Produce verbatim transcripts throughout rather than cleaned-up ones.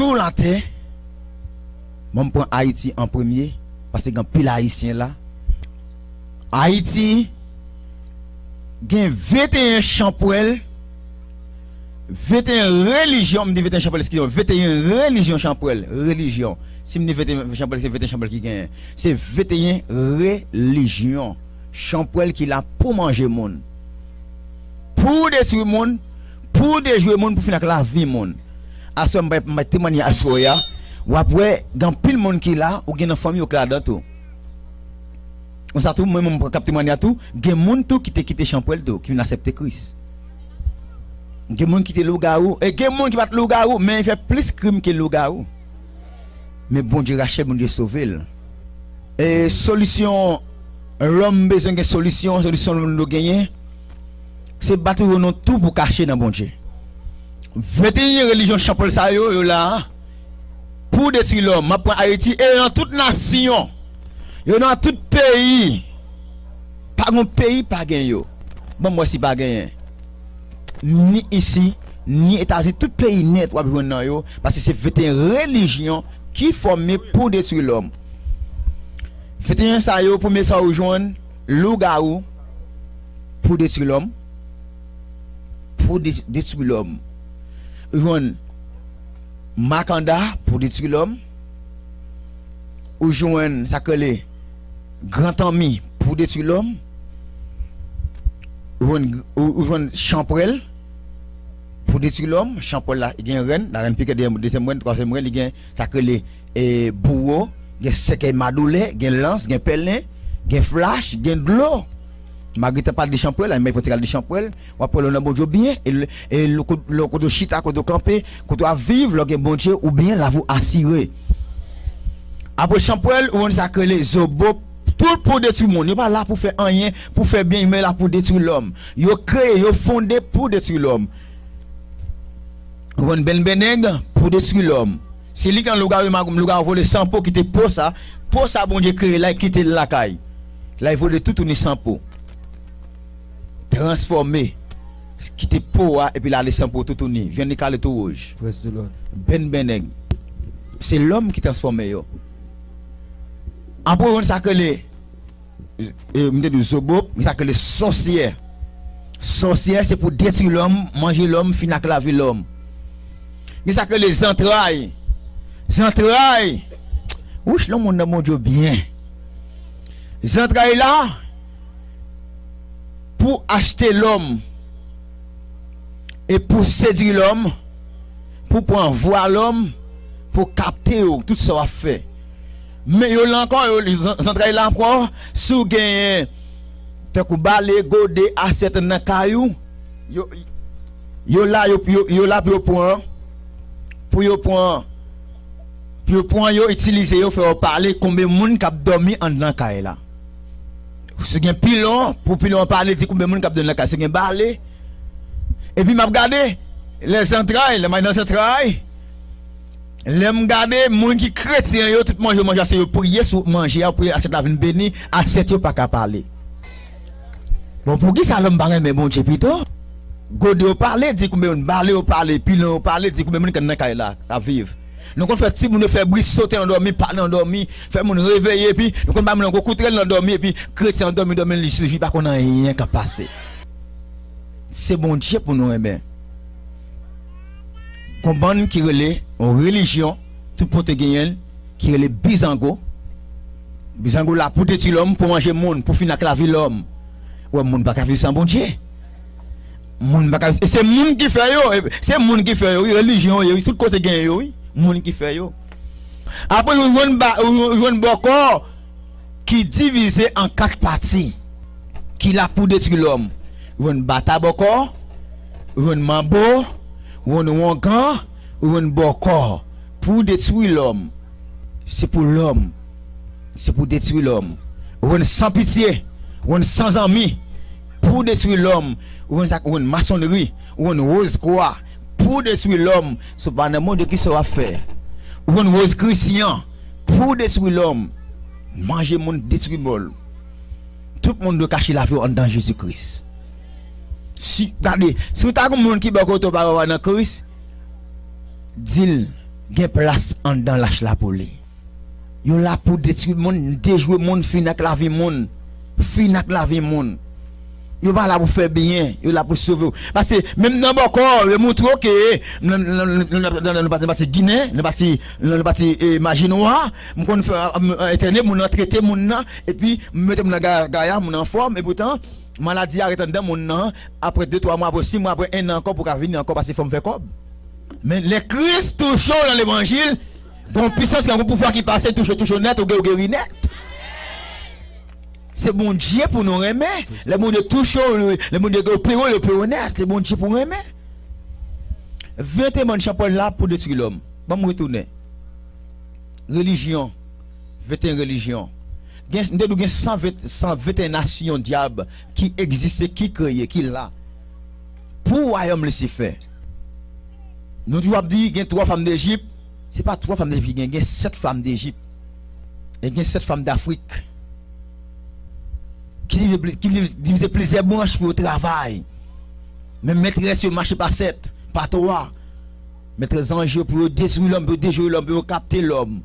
sou latè. Bon, m pran Ayiti an premye, paske gen anpil Ayisyen la. Ayiti gen venteyen chanpwèl, venteyen relijyon, m di venteyen chanpwèl, eskize m, venteyen relijyon chanpwèl, relijyon. Si m di venteyen chanpwèl, se venteyen chanpwèl ki genyen. Se venteyen relijyon chanpwèl ki la pou manje moun, pou detwi moun, pou dejwe moun, pou fin ak lavi moun. Aswè, m bay, m bay temwanye aswè a. W ap wè, gen anpil moun ki la, ou gen nan fanmi w ki ladan tou. Konsa tou, mwen menm k ap temwanye a tou, gen moun tou ki te kite chanpwèl tou, ki vin aksepte Kris. Gen moun ki te lougawou, e gen moun ki pa t lougawou, men li fè plis krim ke lougawou. Men Bondye rache l, Bondye sove l. E solisyon, lòm bezwen gen solisyon, solisyon lòm dwe genyen, se bat yo nan tou pou kache nan Bondye. Venteyen relijyon chanpwèl sa yo, yo la pou detwi lòm. M ap pran Ayiti e nan tout nasyon. Yo nan tout peyi. Pa gon peyi pa gen yo. Ban m wè si pa genyen. Ni isi, ni Etazini, tout peyi nèt w ap jwenn nan yo, paske se venteyen relijyon ki fòme pou detwi lòm. Venteyen sa yo, premye sa ou jwenn, lougawou pou detwi lòm, pou de-, detwi lòm. Ou jwenn makanda pou detwi lòm. Ou jwenn sa k rele gran tanmi pou detwi lòm. Ou jwenn, ou, ou jwenn chanpwèl pou detwi lòm. Chanpwèl la, li gen rèn, la rèn pike, dezyèm, dezyèm rèn, twazyèm rèn, li gen sa k rele, e, bouwo, gen sèkèy madoulè, gen lans, gen pèlen, gen flach, gen dlo. Malgre tan pa desanpwèl, la, men pran ti kal desanpwèl, w ap wè lè w nan Bondye w byen, e, l- e l- ko- lè w kote w chita, kote w kanpe, kote w ap viv, lè w gen Bondye, ou byen, lavi w asire. Apre chanpwèl, ou konn sa k rele zobo, tout pou detwi moun. Yo pa la pou fè anyen, pou fè byen, men la pou detwi lòm. Yo kreye, yo fonde pou detwi lòm. Ou konn bènbènèg pou detwi lòm. Se li ki nan lougawou, magoum, lougawou vole san po, kite po sa. Po sa Bondye kreye la, e kite l lakay. La, e vole toutouni san po. Transfòme. Kite po a, epi l ale san po toutouni. Vyann li kale tou wouj. Praise the Lord. Bènbènèg. Se lòm ki transfòme yo. Apre, ou konn sa k rele e, m te di w zobo, gen sa k rele sòsyè. Sòsyè, se pou detwi lòm, manje lòm, fin ak lavi lòm. Gen sa k rele zantray. Zantray! Wouch, lè w moun nan Bondye w byen. Zantray la, pou achte lòm, e pou sedui lòm, pou pran vwa lòm, pou kapte yo, tout sa w ap fè. Men yo la ankò, yo, zan- zantray la ankò, si w genyen, tankou bale, gode, asyèt nan kay ou, yo, yo la, yo, yo, yo la pou yo pran, pou yo pran, pou yo pran yo, itilize yo, fè yo pale, konbyen moun k ap dòmi anndan kay la. Si gen pilon, pou pilon an pale, di konbyen moun k ap dòmi nan kay. Si gen bale, epi m ap gade, lè zantray, lè m al nan zantray, lè m gade, moun ki kretyen yo, tout manje yo manje, se yo priye sou manje a, priye asyèt la vin beni, asyèt yo pa ka pale. Bon, poukisa lòm pa renmen Bondye pito? Gode yo pale, di konbyen moun, bale yo pale, pilon yo pale, di konbyen moun k anndan kay la, k ap viv. Nou konn fè timoun yo fè bri, sote nan dòmi, pale nan dòmi, fè moun reveye, epi nou konn bay moun nan gwo kout rèl nan dòmi, epi kretyen an dòmi, dòmi, li swiv, li pa konn anyen k ap pase. Se Bondye pou nou renmen. Gon bann ki rele, yon relijyon, tout kote genyen l, ki rele bizango. Bizango la pou detwi lòm, pou manje moun, pou fin ak lavi lòm. Ou wè, moun pa ka viv san Bondye. Moun pa ka viv, e se moun ki fè yo, e se moun ki fè yo, wi, relijyon yo, wi, tout kote genyen yo, wi, moun ki fè yo. Apre, ou jwenn ba, ou jwenn bòkò ki divize an kat pati, ki la pou detwi lòm. Ou jwenn bata bòkò, ou jwenn manbo, ou jwenn wongan, ou jwenn bòkò, pou detwi lòm. Se pou lòm. Se pou detwi lòm. Ou jwenn san pitye, ou jwenn san zanmi, pou detwi lòm. Ou jwenn sa, ou jwenn masonri, ou jwenn woz kwa, pou detwi lòm. Si w pa nan Bondye, kisa w ap fè? Ou jwenn woz krisyan, pou detwi lòm. Manje moun, detwi mò l. Tout moun dwe kache lavi w anndan Jezi Kris. Si, gade, si w ta gon moun ki bò kote w pa wè nan Kris, di l, gen plas anndan lach la pou li. Yo la pou detwi moun, dejwe moun, fini ak lavi moun. Fini ak lavi moun. Yo pa la pou fè byen, yo la pou sove w. Paske menm nan bòkò, yo montre w ke nan, nan, nan, nan, nan, nan pati Ginen, nan pati, nan pati, eh, Majinwa, m konn fè, m, entène moun nan, trete moun nan, epi m mete moun nan ga-, gaya, moun nan anfòm, epoutan, maladi a ret anndan moun nan, apre de, twa mwa, apre sis mwa, apre en an ankò, pou ka vini ankò, paske fò m fè kòb. Men lè Kris touche w nan levanjil, gon pisans, gon pouvwa ki pase touche, touche w nèt, ou ge-, ou geri nèt. Se Bondye pou nou renmen. Lè Bondye touche w, lè Bondye opere w, li opere w nèt. Se Bondye pou renmen. Venteyen bann chan Pòl la pou detwi lòm. Ban m retounen. Relijyon. Venteyen relijyon. Gen, m te di w gen san ven, san venteyen nasyon dyab ki egziste, ki kreye, ki la pou wayòm Lisifè. Nou toujou ap di gen twa fanm Dejip. Se pa twa fanm Dejip ki gen, gen sèt fanm Dejip. E gen sèt fanm Dafrik ki divize, ki divize plizyè branch pou yo travay. Men mètrès yo mache pa sèt, pa twa. Mètrès zanj yo pou yo detwi lòm, pou yo dejwe lòm, pou yo kapte lòm.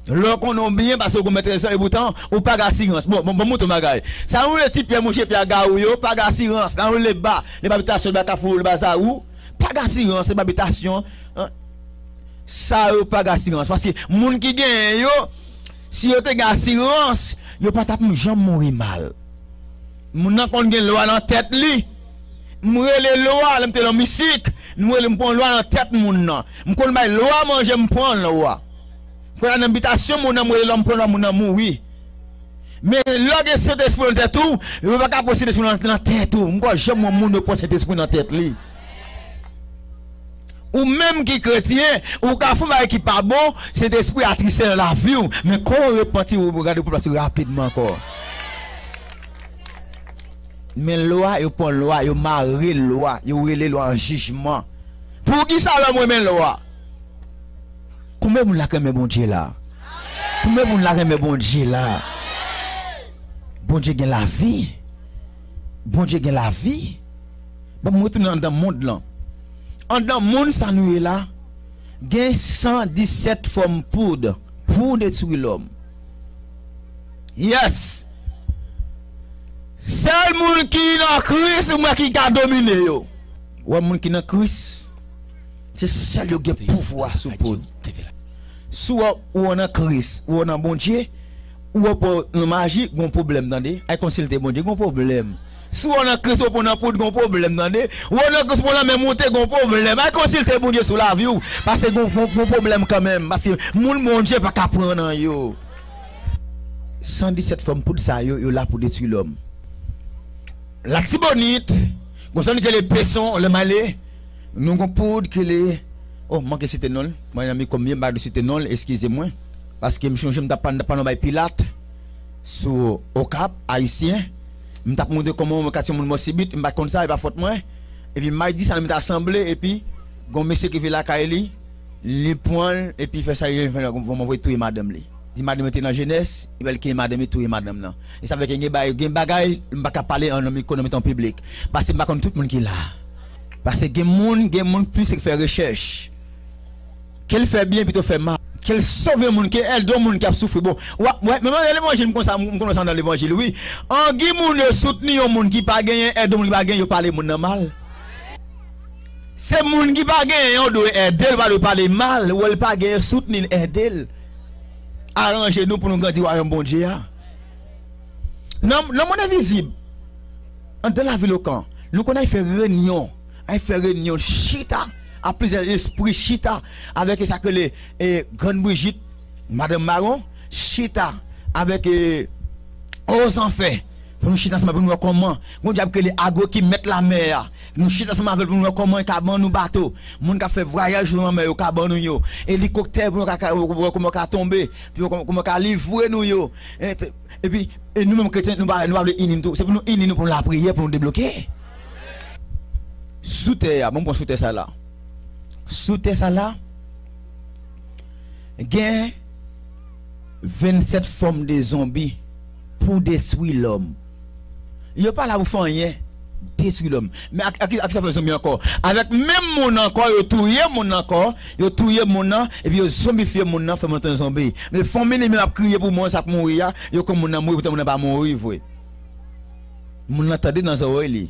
Lè w konnen w byen, paske w gon mètrès zanj, epoutan, ou pa gen asirans. Bon, bon, bon, mouton bagay. Sa rele ti pyè mouche pyè a gawou yo, pa gen asirans. Sa rele ba, le ba bitasyon, le ba kafou, le ba zarou. Pa gen asirans, le ba bitasyon. An? Sa yo pa gen asirans. Paske moun ki genyen yo, si yo te gen asirans, yo pa t ap janm mouri mal. Moun nan konn gen lwa nan tèt li. M rele lwa, lè m te nan misik, m rele m pran lwa nan tèt moun nan. M konn bay lwa manje, m pran lwa. M konn al nan bitasyon moun nan, m rele lwa, m pran lwa, moun nan mouri. Men lè w gen Sentespri nan tèt ou, yo pa ka pran Sentespri nan, nan tèt ou. M kwè janm wè moun yo pran Sentespri nan tèt li. Ou menm ki kretyen, ou ka fè yon bagay ki pa bon, Sentespri atriste nan lavi w, men kò w repanti, ou gade pou plas rapidman ankò. Men lwa, yo pran lwa, yo mare lwa, yo rele lwa an jijman. Poukisa lòm renmen lwa? Konbyen moun la k renmen Bondye la? Konbyen moun la k renmen Bondye la? Bondye gen lavi. Bondye gen lavi. Bon, mwen retounen anndan mond lan. Anndan mond sa nou ye la, gen san disèt fòm poud pou detwi lòm. Yes. Sèl moun ki nan Kris, ou wè, ki ka domine yo. Ou wè, moun ki nan Kris, se sèl yo gen pouvwa sou poud. Si w, ou nan Kris, ou nan Bondye, ou pran nan maji, gon pwoblèm, tande. Al konsilte Bondye, gon pwoblèm. Si w nan Kris, ou pran nan poud, gon pwoblèm, tande. Ou nan Kris, ou pran lanmè monte, gon pwoblèm. Al konsilte Bondye sou lavi w, paske gon, gon, gon pwoblèm kanmenm. Paske moun Bondye pa ka pran nan yo. San disèt fòm poud sa yo, yo la pou detwi lòm. Latibonit, gon sa nou rele peson, lè m ale, nou gon poud ki rele, oh, m manke site non l, mwen nan mikwo m ye, m pa dwe site non l, eskize mwen, paske m chonje m t ap pa, m t ap pale yon bay Pilat, sou Okap, Ayisyen, m t ap montre kòman yon katye moun mò sibit, m pa t konn sa, e pa fòt mwen, epi m al di sa nan mitan asanble, epi gon mesye ki vin lakay li, li pran l, epi fè sa, li vin, vin, vin, vin touye madanm li. Di madanm li te nan jenès, li pral kenbe madanm li, touye madanm nan. E sa fè ke gen bagay, gen bagay, m pa ka pale an nan mikwo nan mitan piblik. Paske m pa konn tout moun ki la. Paske gen moun, gen moun plis ki fè rechèch. Ke l fè byen pito fè mal. Ke l sove moun, ke l ede moun ki ap soufri. Bon, w ap, w ap, men mwen, levanjil, m konn sa, m konn sa nan levanjil, wi. Angi moun yo soutni yon moun ki pa genyen, ede yon moun ki pa genyen, yo pale moun nan mal. Se moun ki pa genyen an, w dwe ede l, w pa dwe pale mal. Ou wè l pa genyen, soutni l, ede l. Aranje nou pou nou grandi wayòm Bondye a. Nan, nan mond envizib, anndan lavil Okan, nou konn al fè renyon, al fè renyon, chita, a plizyè lespri chita avèk sa k rele, e, Grann Brijit, Madanm Mawon, chita avèk, e, Ozanfè, pou nou chita ansanm pou nou wè kòman, gon dyab k rele Agwo ki mèt lamè a, nou chita ansanm avè l pou nou wè kòman l ka ban nou bato, moun k ap fè vwayaj sou lanmè yo ka ban nou yo, elikoptè pou nou ka, ka, wè kòman yo ka tonbe, pou yo kòman, kòman yo ka livre nou yo. E, epi, e nou menm kretyen, nou pa, nou pa vle ini nou tou. Se pou nou ini nou pou nou lapriyè, pou nou debloke. Sou tè a, bon, m pran sou tè sa la. Sou tè sa la, gen vennsèt fòm de zonbi pou detwi lòm. Yo pa la pou fè anyen. Detwi lòm. Men ak, ak, ak sa fè zonbi ankò? Avèk menm moun ankò, yo touye moun ankò, yo touye moun nan, epi yo zonbifye moun nan, fè moun nan tounen zonbi. Men fanmi li menm ap kriye pou moun sa k mouri a, yo kwè moun nan mouri, poutan moun nan pa mouri vre. Moun nan tande nan zòrèy li.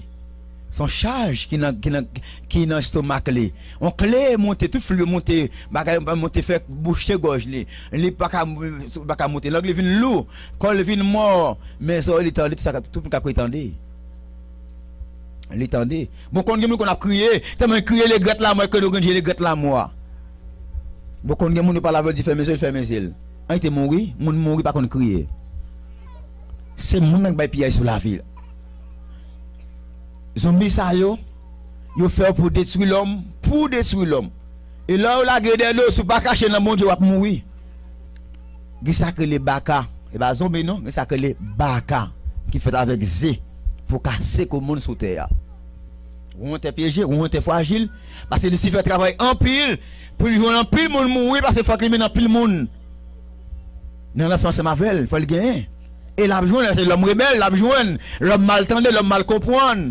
Se yon chaj ki nan, ki nan, ki nan estomak li. Yon kle monte, tout flib monte, bagay monte fè bouche gòj li. Li pa ka, pa ka monte. Lang li vin lou, kò li vin mò, men zòrèy li tande, tout sa, tout moun ka kriye tande. Li tande. Bon, konn gen moun konn ap kriye, tèlman l kriye, li egrèt lamò, e ke nou gen je li egrèt lamò a. Bon, konn gen moun yo pale avè l, di fèmen je l, fèmen je l. An, li te mouri, moun mouri pa konn kriye. Se moun nan k bay piyay sou lavi l. Zonbi sa yo, yo fè yo pou detwi lòm, pou detwi lòm. E lè yo lage dèyè do, si w pa kache nan Bondye, w ap mouri. Gen sa k rele baka. E pa zonbi non, gen sa k rele baka, ki fèt avèk ze pou kase kou moun sou tè a. Ou yon tè pyeje, ou yon tè frajil, paske Lisifè travay anpil pou l jwenn anpil moun mouri, paske fòk li mennen anpil moun nan lanfè ansanm avè l, fò l genyen. E l ap jwenn, se lòm rebèl, l ap jwenn, lòm mal tande, lòm mal konprann.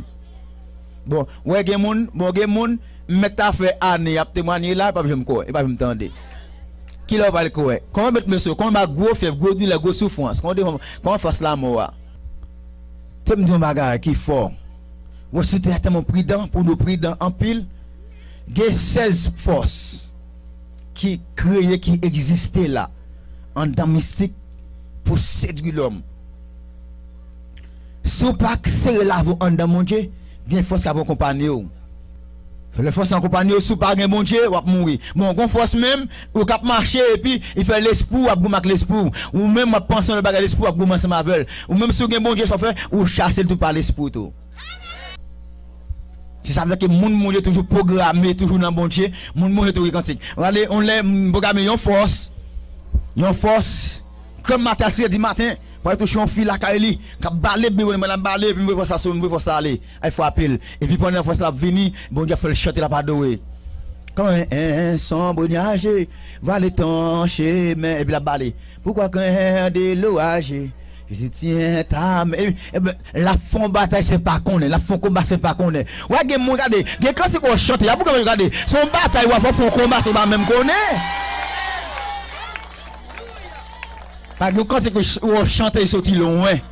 Bon, w wè gen moun, bon, gen moun, m mèt ta fè ane ap temwanye la, li p ap janm kwè, li p ap janm tande. Kilè w pral kwè? Kòman met mesye, kòman ba gwo fyèv, gwo dilè, gwo soufrans, kòman devan, kòman fòs lamò a? Te m di yon bagay ki fò. W wè sou tè a tèlman pridan, pou nou pridan anpil. Gen sèz fòs ki kreye, ki egziste la, anndan mistik, pou sedwi lòm. Si w pa sere lavi w anndan Bondye, gen fòs k ap akonpanye w. Lè fòs akonpanye w, si w pa gen Bondye, w ap mouri. Bon, gon fòs menm, ou k ap mache, epi li fè lespri w ap goumen ak lespri w. Ou menm w ap panse yon lòt bagay, lespri w ap goumen ansanm avè l. Ou menm si w gen Bondye, sa w fè, ou chase l tou pa lespri w tou. Se sa vle ke moun Bondye toujou pwograme, toujou nan Bondye, moun Bondye toujou gen kantik. Gade, yon lè, m pwograme yon fòs, yon fòs, krèm maten, sèt di maten, pral touche yon fi lakay li, k ap bale, biwo mwen ap bale, epi m voye fòs la sou, m voye fòs la ale, ay frape l. Epi pandan fòs la ap vini, Bondye ap fè l chante, l ap adore. Kan en, en, en, sombre nuage, vale ton chemin, epi l ap bale. Pourquoi quand de l'orage, je tiens ta main. Epi, epi, l ap fè yon batay, se pa konnen, l ap fè yon konba, se pa konnen. W a gen moun, gade, gen kantik w ap chante, y ap gade, se yon batay, w ap fè yon konba, se w pa menm konnen. Pa gen kantik w ap chante, soti lwen.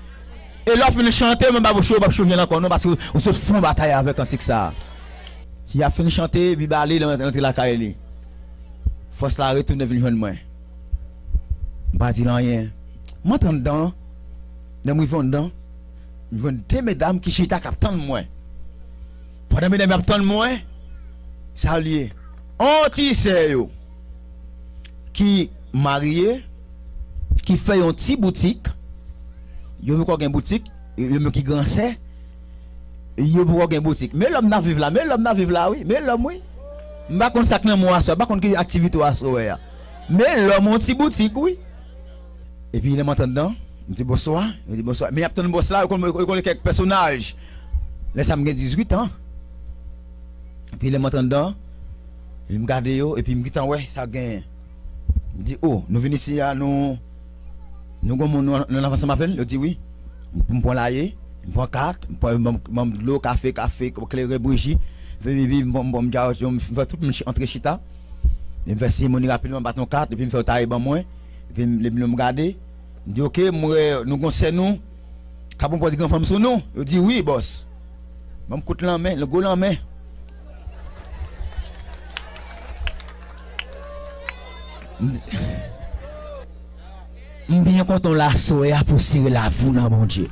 E lè w fin chante, men pa pou cho, pa pou cho jwenn ankò, non, paske ou sot fè yon batay avèk kantik sa a. Y ap fin chante, epi bale, l rantre lakay li. Fòs la retounen vin jwenn mwen. M pa di l anyen. M antre anndan. Lè m rive anndan, m jwenn de medam ki chita k ap tann mwen. Pandan medam yo ap tann mwen, sa l ye? On ti sè yo ki marye, ki fè yon ti boutik, yo poko gen boutik, yo menm ki gran sè, yo poko gen boutik. Men lòm n ap viv la, men lòm n ap viv la, wi, men lòm, wi. M pa konn sa k nan men w aswè, m pa konn ki aktivite w aswè a. Men lòm yon ti boutik, wi. Epi lè m antre anndan, m di bonswa, yo di bonswa. Men y ap tann bòs la, yo konn, yo konn kèk pèsonaj. Lè sa a m gen dizuit an. Epi lè m antre anndan, m gade yo, epi m gentan wè sa genyen. M di, o, nou vin isi a, nou, nou gon moun, nou, nou ansanm avè l? Yo di wi. M, m pran laye, m pran kat, m pran, m, m, m dlo, kafe, kafe, kleren, bouji. Epi, epi, m, m, m, m, m fè tout moun chi-, antre chita. Epi m fè seremoni rapidman, m bat yon kat, epi m fè yo taye ban mwen. Epi m, epi m gade, m di, oke, m wè nou gon sè nou k ap pran pòz gran fanm sou nou. Yo di, wi, bòs. Ban m kout lanmen, gwo lanmen. M di, m byen kontan w la aswè a pou w sere lavi w nan Bondye.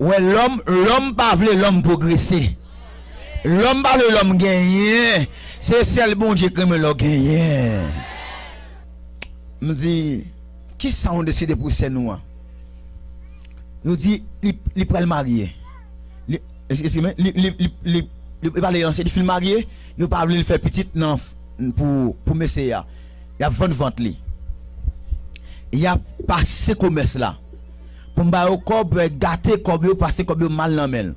Wè, lòm, lòm pa vle lòm pwogrese. Lòm pa vle lòm genyen. Se sèl Bondye k renmen lè w genyen. M di, kisa w deside pou sè nou an? Yo di, li, li pral marye. Li, eskize mwen, li, li, li, li, li, li pale anse, li fin marye, yo pa vle l fè pitit nan, pou, pou mesye a. Y ap vann vant li. Y ap pase komès la. Pou m ba yo kòb, yo gate kòb yo, pase kòb yo mal nan men l.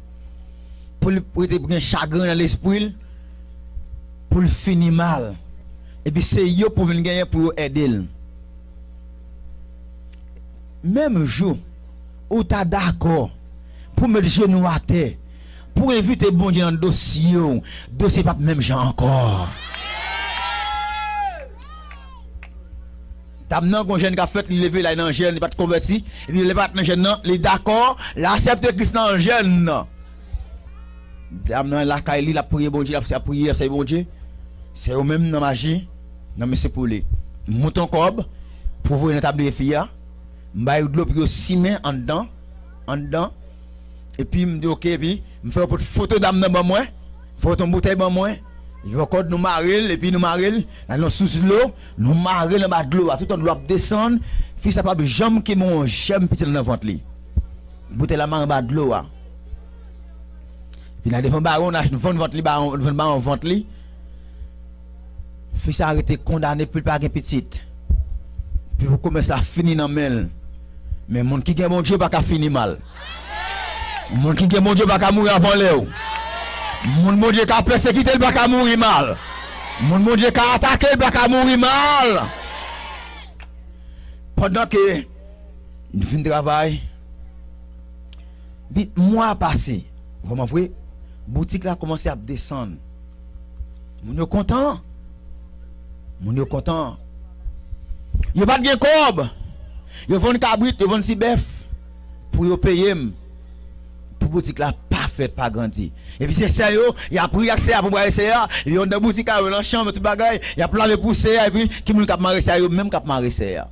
Pou l rete gen chagren nan lespri l, pou l fini mal. Epi se yo pou vin genyen pou yo ede l. Menm jou, ou ta dakò pou w met jenou atè, pou w envite Bondye nan dosye w, dosye p ap menm jan ankò. Dam nan, gon jèn k ap fèt, li leve, l al nan jèn, li pa t konvèti. Epi lè pa t nan jèn nan, li dakò, l aksepte Kris nan jèn nan. Dam nan lakay li, l ap priye Bondye, l ap, ap priye, ap sèvi Bondye. Sè yo menm nan maji, nan men se pou li. M monte yon kòb pou voye nan tabliye fi a. M ba yo dlo pou yo simen anndan, anndan. Epi m di oke, epi m fè yo pot foto dam nan ban mwen, foto yon boutèy ban mwen. Epi ankò nou mare l, epi nou mare l nan yon sous dlo, nou mare l anba dlo a, toutan dlo ap desann, fi sa p ap janm kenbe yon jèm pitit nan vant li. Boutèy la mare anba dlo a. Epi nan devan baron, n a vann vant li, baron, vann baron vant li. Fi sa rete kondane pou l pa gen pitit. Pou komès la fini nan men l. Men moun ki gen Bondye pa ka fini mal. Moun ki gen Bondye pa ka mouri avan lè w. Moun Bondye ka pèsekite l pa ka mouri mal. Moun Bondye ka atake l pa ka mouri mal. Pandan ke nou fin travay, bi, mwa pase, vrèman vre, boutik la kòmanse ap desann. Moun yo kontan. Moun yo kontan. Yo pa t gen kòb. Yo vann kabrit, yo vann ti bèf pou yo peye m. Pou boutik la pa fèt, pa grandi. Epi se sè yo, y ap ri ak sè a pou braye sè a. Epi yo anndan boutik la, yo nan chanm, tout bagay, y ap lave pou sè a. Epi ki moun k ap mare sè a? Yo menm k ap mare sè a.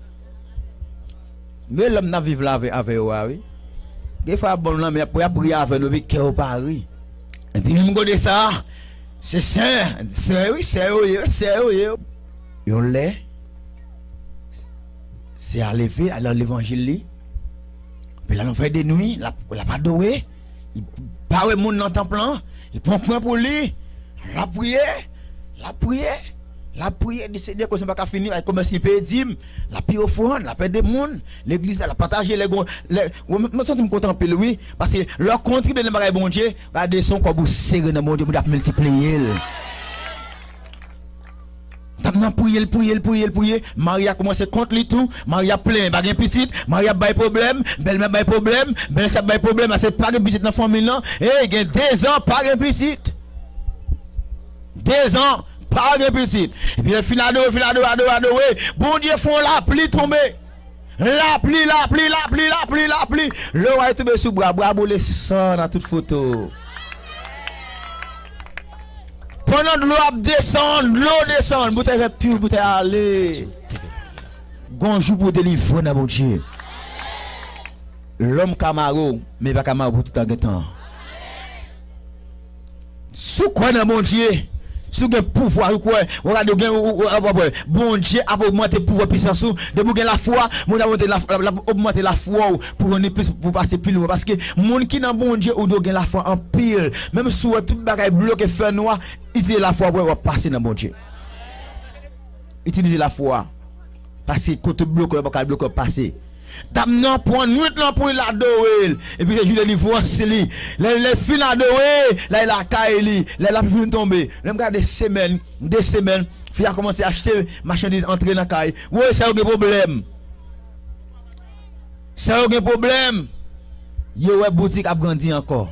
Men lòm n ap viv la avè, avè yo a, wi. Gen fwa y ap ban nou lanmen, y ap, y ap ri avè nou, epi kè yo pa ri. Epi menm kote sa, se sè, sè, wi, sè yo ye, sè yo ye. Yon lè, sè a leve, al nan levanjil li. Epi la nan fè de nwi, l ap, l ap adore. Li pa wè moun nan tanp lan, li pran kwen pou li, l ap priye, l ap priye, l ap priye, di Senyè, koze pa ka fini, ay komès li peye dim, l ap peye ofrann, l ap ede moun, legliz la, l ap pataje, lè gon, lè, mwen, mwen santi m kontan anpil, wi, paske lè w kontribye nan bagay Bondye, gade se yon kòb ou sere nan Bondye, Bondye ap miltipliye l. Dam nan priye, l priye, l priye, l priye. Mari a kòmanse kont li tou. Mari a plenyen, pa gen pitit. Mari a bay pwoblèm. Bèlmè bay pwoblèm. Bèlsè bay pwoblèm. Ase pa gen pitit nan fanmi l lan. Ey, gen dezan, pa gen pitit. Dezan, pa gen pitit. Epi lè l fin adore, fin adore, adore, adore. Bondye fè yon lapli tonbe. Lapli, lapli, lapli, lapli, lapli. Lè w al tonbe sou bra, bra boule san nan tout foto. Pandan dlo ap desann, dlo desann, boutèy fè piw, boutèy ale. Gon jou pou w delivre nan Bondye. Lòm ka mare w, men li pa ka mare w pou toutan gen tan. Si w kwè nan Bondye, si w gen pouvwa, ou kwè, ou gade, ou gen, ou, ou, ou, ou, Bondye ap ogmante pouvwa, pisans ou. Depi w gen lafwa, Bondye ap ogmante laf-, l ap, l ap ogmante lafwa w pou w jwenn plis, pou w pase pi lwen. Paske moun ki nan Bondye, ou dwe gen lafwa anpil. Menm si w wè tout bagay bloke, fè nwa, itilize lafwa w pou w pase nan Bondye. Itilize lafwa. Paske kote w bloke, yo pa ka bloke w pase. Dam nan pran nwit lan pou l adore l. Epi se jou delivrans li. Lè, lè l fin adore, l al lakay li. Lè lapli fin tonbe. Lè m gade semèn, de semèn, fi a kòmanse achte machandiz, antre nan kay. Woy, sa yo gen pwoblèm. Sa yo gen pwoblèm. Yo wè boutik ap grandi ankò.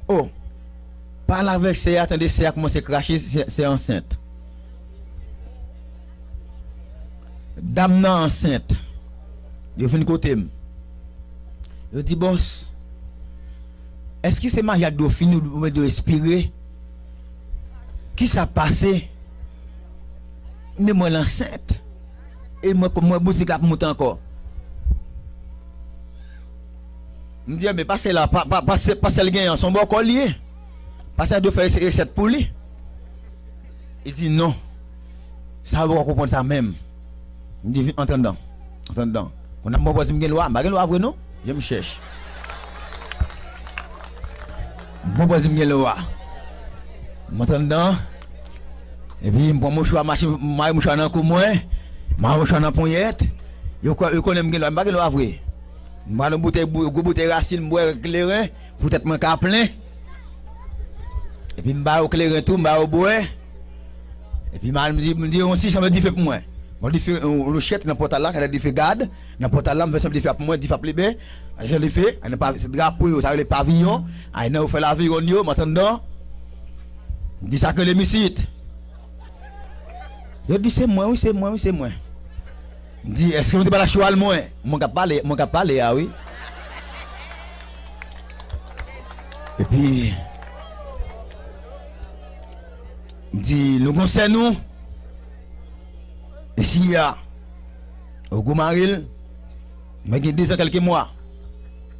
Oh, pale avèk sè a, tande sè a kòmanse krache, sè, sè ansent. Dam nan ansent. Yo vin kote m. Yo di, bòs, èske se maryaj dwe fini oubyen dwe espire? Kisa k pase? Men mwen l ansent. E mwen, mwen boutik la ap moute ankò. M di, enben, pase la, pa, pa, pase, pase l genyen an, se yon bòkò li ye. Pase a dwe fè resèt pou li. Li di, non. Sa yo poko konprann sa menm. M di, vin, antre anndan. Antre anndan. Kounye a m pran pòz m gen lwa, m pa gen lwa vre non. Je m chèch. M pran pòz m gen lwa. M antre anndan. Epi m pran mouchwa, mache, m mare mouchwa nan kou mwen. M mare mouchwa nan ponyèt. Yo kwè, yo konnen m gen lwa, m pa gen lwa vre. M pran yon boutèy, bou-, gwo boutèy rasin, m bwè kleren, pou tèt mwen ka plen. Epi m ba yo kleren tou, m ba yo bwè. Epi m al, m di, m di, yon ti chanm dife pou mwen. Mwen dife, yon, yon chèt nan pòtal la, kade dife gad, nan pòtal la, m fè sanble dife ap mwen, dife ap liben, jan dife, ay nan pa, se drapo yo, sa rele paviyon, ay nan yo fè laviwonn yo, m antandan, m di sa k rele m isit. Yo di se mwen, wi, se mwen, wi, se mwen. M di, èske nou te pale ak chwal mwen? Mwen k ap pale, mwen k ap pale a, wi. Epi, m di, nou gon sè nou. Isi a, ou gwo mari l, mwen gen dezan kèlke mwa.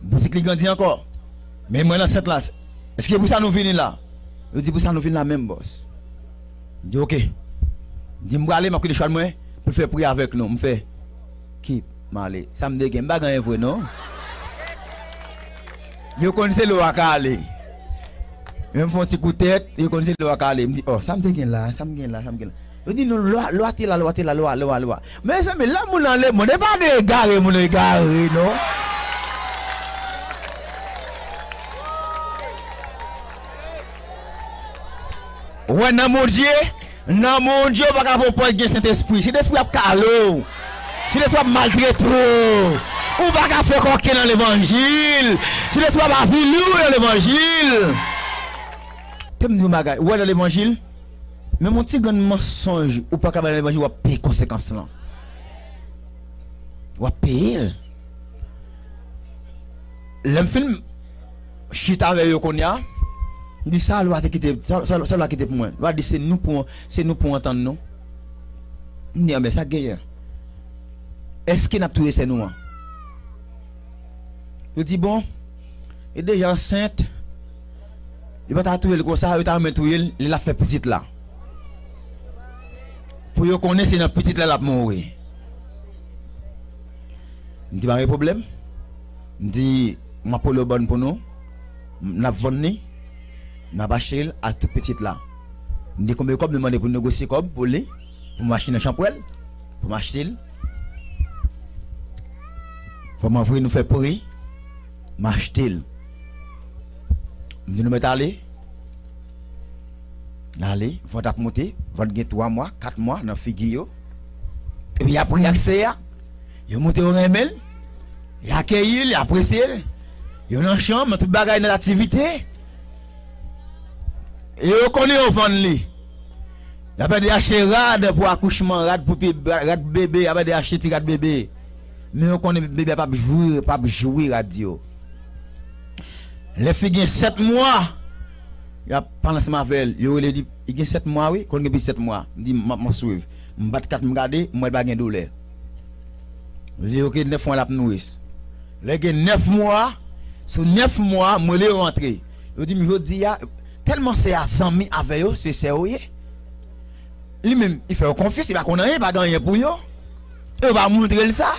Boutik li grandi ankò. Men mwen ansent la. Èske pou sa nou vini la? Yo di pou sa nou vin la menm, bòs. M di, oke. M di, m prale, m ap kite chwal mwen pou l fè pri avèk nou. M fè, kit, m ale. Sa m te gen, m pa gen anyen vre, non. Yo konn se lwa k ale. Men m fè yon ti kou tèt, yo konn se lwa k ale. M di, oh, sa m te gen la, sa m gen la, sa m gen la. Yo di nou, lwa, lwa te la, lwa te la, lwa, lwa, lwa. Mezanmi, lè moun nan lemonn, e pa de egare, moun egare, non. Ou wè, nan Bondye, nan Bondye, ou pa ka pran pòz gen Sentespri. Sentespri ap kale w. Sentespri ap maltrete w. Ou pa ka fè kòken nan levanjil. Sentespri ap avili w nan levanjil. Te m di yon bagay, ou wè nan levanjil, menm yon ti grenn mansonj ou pa ka bay nan levanjil, w ap peye konsekans lan. W ap peye l. Lè m fin chita avè yo kounye a, m di, sa lwa te kite, sa, sa, sa lwa kite pou mwen? Lwa di se nou pou, se nou pou antann nou. M di, anben, sa k genyen? Èske n ap touye sè nou an? Yo di, bon, li deja ansent. Yo pa ta touye l konsa, yo ta renmen touye l lè l ap fè pitit la. Pou yo konnen se nan pitit la l ap mouri. M di, pa gen pwoblèm. M di, m ap rele yon bòn pou nou. N ap vann li. N ap achte l ak tout pitit la. M di, konbyen kòb nou mande pou negosye kòb pou li? Pou m achte nan chanpwèl? Pou m achte l? Fò m anvoye nou fè pri. M achte l. M di nou mèt ale. N ale, vant ap monte, vant gen twa mwa, kat mwa nan figi yo. Epi y ap ri ak sè a. Yo montre yo renmen l. Y akeyi l, y apresye l. Yo nan chanm, nan tout bagay, nan aktivite. E yo konnen yo vann li. Y ap ede achte rad pou akouchman, rad pou pi, rad bebe, y ap ede achte ti rad bebe. Men yo konnen bebe a p ap jwi, p ap jwi rad yo. Lè fi gen sèt mwa, y ap pale ansanm avè l. Yo rele di, li gen sèt mwa wi, konn gen pi sèt mwa. M di, m ap, m ap swiv. M bat kat, m gade, m wè l pa gen doulè. Yo di, oke, nèf mwa l ap nouris. Lè gen nèf mwa, sou nèf mwa, m rele yo rantre. Yo di m jodi a, tèlman sè a zanmi avè yo, se sè yo ye. Li menm, li fè yo konfyans, li pa konn anyen, li pa gen anyen pou yo. Yo pa montre l sa.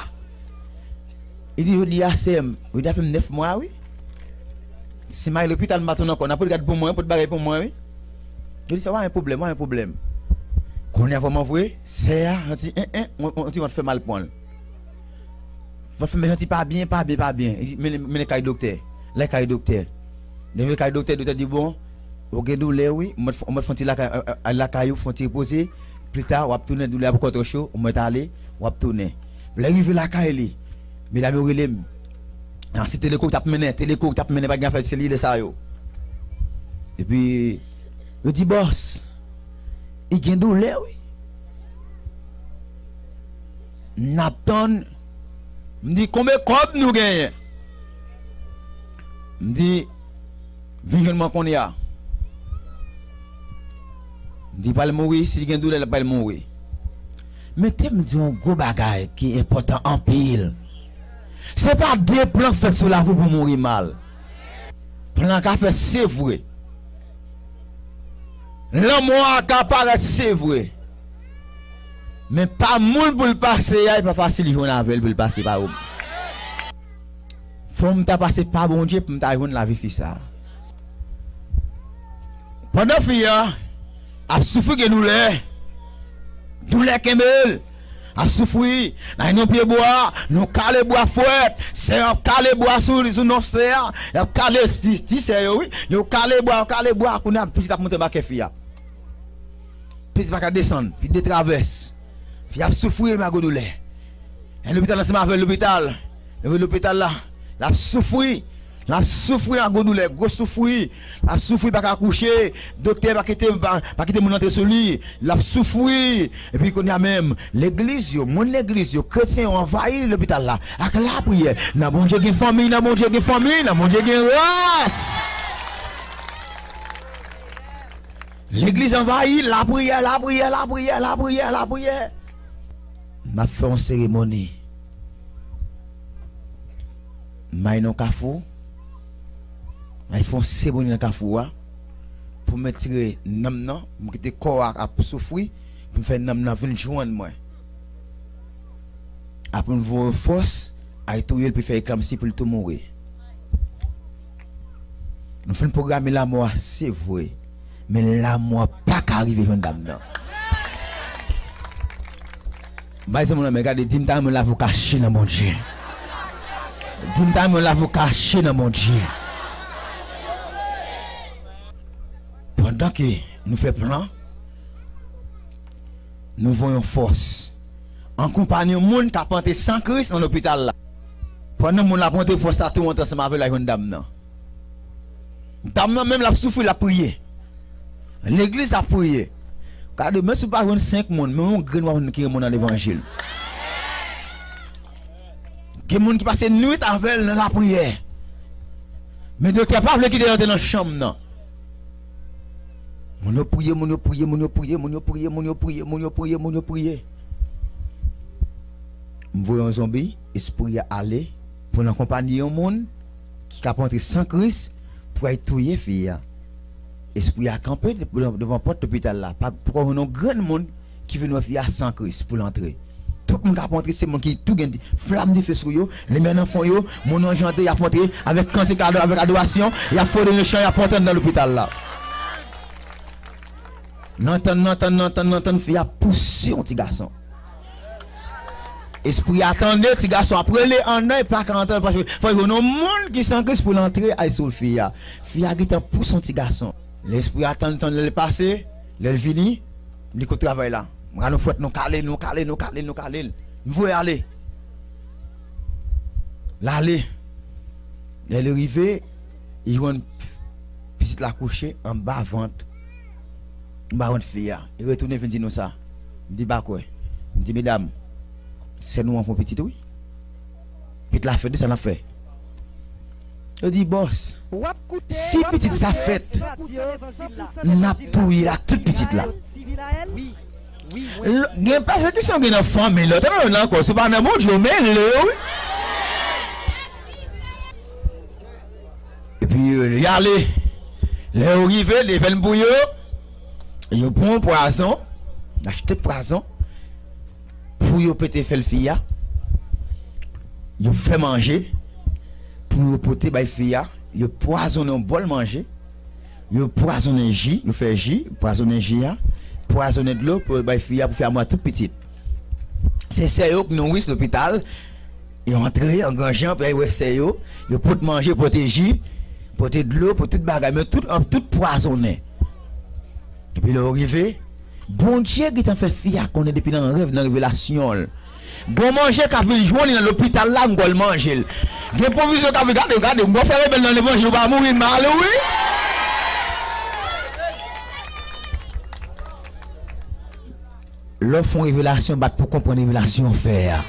Li di, jodi a, sè m, jodi a fè m nèf mwa, wi. Si m al lopital, m pa tounen ankò, n ap gad pou mwen, pot bagay pou mwen, wi. Yo di, sa pa gen pwoblèm, pa gen pwoblèm. Kounye a, vrèman vre, sè a, santi, en, en, on, on ti vant fè mal pran l. Vant fè m santi pa byen, pa byen, pa byen. Li di, mennen, mennen kay doktè. Lè kay doktè. Lè mennen kay doktè, doktè di, bon, ou gen doulè, wi. Ou mèt, ou mèt fè on ti lakay, al lakay ou, fè on ti repoze. Pita, w ap tounen, doulè a poko twò cho, ou mèt ale, w ap tounen. Lè rive lakay li, medam yo rele m. Nan si teleko w t ap mennen, teleko w t ap mennen, pa gen afè selilè sa yo. Epi, yo di, bòs, li gen doulè, wi. N ap tann. M di, konbyen kòb nou genyen? M di, vin jwenn mwen kounye a. M di, pral mouri, si gen doulè, l ap pral mouri. Men te m di yon gwo bagay ki enpòtan anpil. Se pa de plan fèt sou lavi w pou mouri mal. Plan ka fèt, se vre. Lanmò a ka parèt, se vre. Men pa moun pou l pase a, li pa fasil jwenn avè l pou l pase pa ou. Fò m ta pase pa Bondye pou m ta jwenn lavi fi sa a. Pandan fi a ap soufri, gen doulè, doulè kenbe l, ap soufri, nan yon pye bwa, nou kale bwa fwèt, sè ap kale bwa sou, sou nòf sè a, y ap kale ti, ti sè yo, wi, yo kale bwa, yo kale bwa, kounye a, pitit ap monte anba kè fi a. Pitit pa ka desann, pitit de travès. Fi ap soufri mago doulè. Nan lopital ansanm avè l lopital. Leve lopital la. L ap soufri. L ap soufri mago doulè, gwo soufri. L ap soufri, pa ka kouche. Doktè pa kite, pa, pa kite moun antre sou li. L ap soufri. Epi kounye a menm, legliz yo, moun legliz yo, kretyen yo anvayi lopital la ak lapriyè. Nan Bondye gen fanmi, nan Bondye gen fanmi, nan Bondye gen ras. Legliz anvayi, lapriyè, lapriyè, lapriyè, lapriyè, lapriyè. M ap fè yon seremoni. M ay nan kafou. M ay fè yon seremoni nan kafou a. Pou m retire nanm nan, pou m kite kò a ap soufri, pou m fè nanm nan vin jwenn mwen. Apre m voye fòs, ay touye l, pou l fè eklanpsi, pou l tou mouri. Nou fin pwograme lanmò a, se vre. Men lanmò a pa ka rive jwenn dam nan. Bay zanmi w nan men, gade, di m ta renmen w la pou w kache nan Bondye. Di m ta renmen w la pou w kache nan Bondye. Pandan ke nou fè plan, nou voye yon fòs. An konpanyi yon moun k ap antre san Kris nan lopital la. Pandan moun la ap antre, fòs la tou antre ansanm avè l, al jwenn dam nan. Dam nan menm l ap soufri, l ap priye. Legliz ap priye. Gade, menm si w pa jwenn senk moun, men yon grenn w ap jwenn ki gen moun nan levanjil. Gen moun ki pase nwit avè l nan lapriyè. Men doktè pa vle kite l antre nan chanm nan. Moun yo priye, moun yo priye, moun yo priye, moun yo priye, moun yo priye, moun yo priye, moun yo priye. M voye yon zonbi, espri a ale, pou l akonpaye yon moun ki ka antre san Kris pou al touye fi a. Espri a kanpe devan, devan pòt lopital la. Pa, poko jwenn yon grenn moun ki vin wè fi a san Kris pou l antre. Tout moun k ap antre, se moun ki tou gen flam dife sou yo, limyè nan fwon yo, moun yo anjandre, y ap antre avèk kantik, ado-, avèk adorasyon, y ap fwode nan chan, y ap antre anndan lopital la. Nan tann, nan tann, nan tann, nan tann, fi a pouse yon ti gason. Espri a tande, ti gason ap rele anndan, e pa ka antann, paske fò jwenn yon moun ki san Kris pou l antre, al sou fi a. Fi a gentan pouse yon ti gason. Lespri a tann, tann, lè l pase, lè l vini, li kot travay la. M rale yon fwèt, nou kale l, nou kale l, nou kale l, nou kale l. M voye ale. L ale. Lè li rive, li jwenn pitit la kouche anba vant, anba vant fi a. Li retounen vin di nou sa. M di pa kwè. M di, medam, sè nou an pran pitit, wi. Pitit la fèt, sa n ap fè? Yo di, bòs, si pitit sa fèt, n ap touye l ak tout pitit la. L-, gen pèsekisyon gen nan fanmi, lòt, lòt ankò, se pa nan Bondye, men lè, wi. Epi, euh, y ale. Lè yo rive, devan pou yo, yo pran pwazon, achte pwazon, pou yo pete fèl fi a. Yo fè manje, pou yo pote bay fi a. Yo pwazonnen yon bòl manje. Yo pwazonnen ji, yo fè ji, pwazonnen ji a, pwazonnen dlo pou yo bay fi a, pou fi a mò tout pitit. Se sè yo k nouris lopital, yo antre an gran jan, pou y al wè sè yo, yo pot manje, pote ji, pote dlo, pote tout bagay, men tout, tout pwazonnen. Epi lè yo rive, Bondye gentan fè fi a konnen depi nan rèv, nan revelasyon l. Gon manje k ap vin jwenn li nan lopital la, m kwè l manje l. Gen pwovizyon k ap vin, gade, gade, m gon fè rebèl nan levanjil, ou pa mouri, m ale, wi. Lè w fè yon revelasyon, bat pou konprann revelasyon w fè a.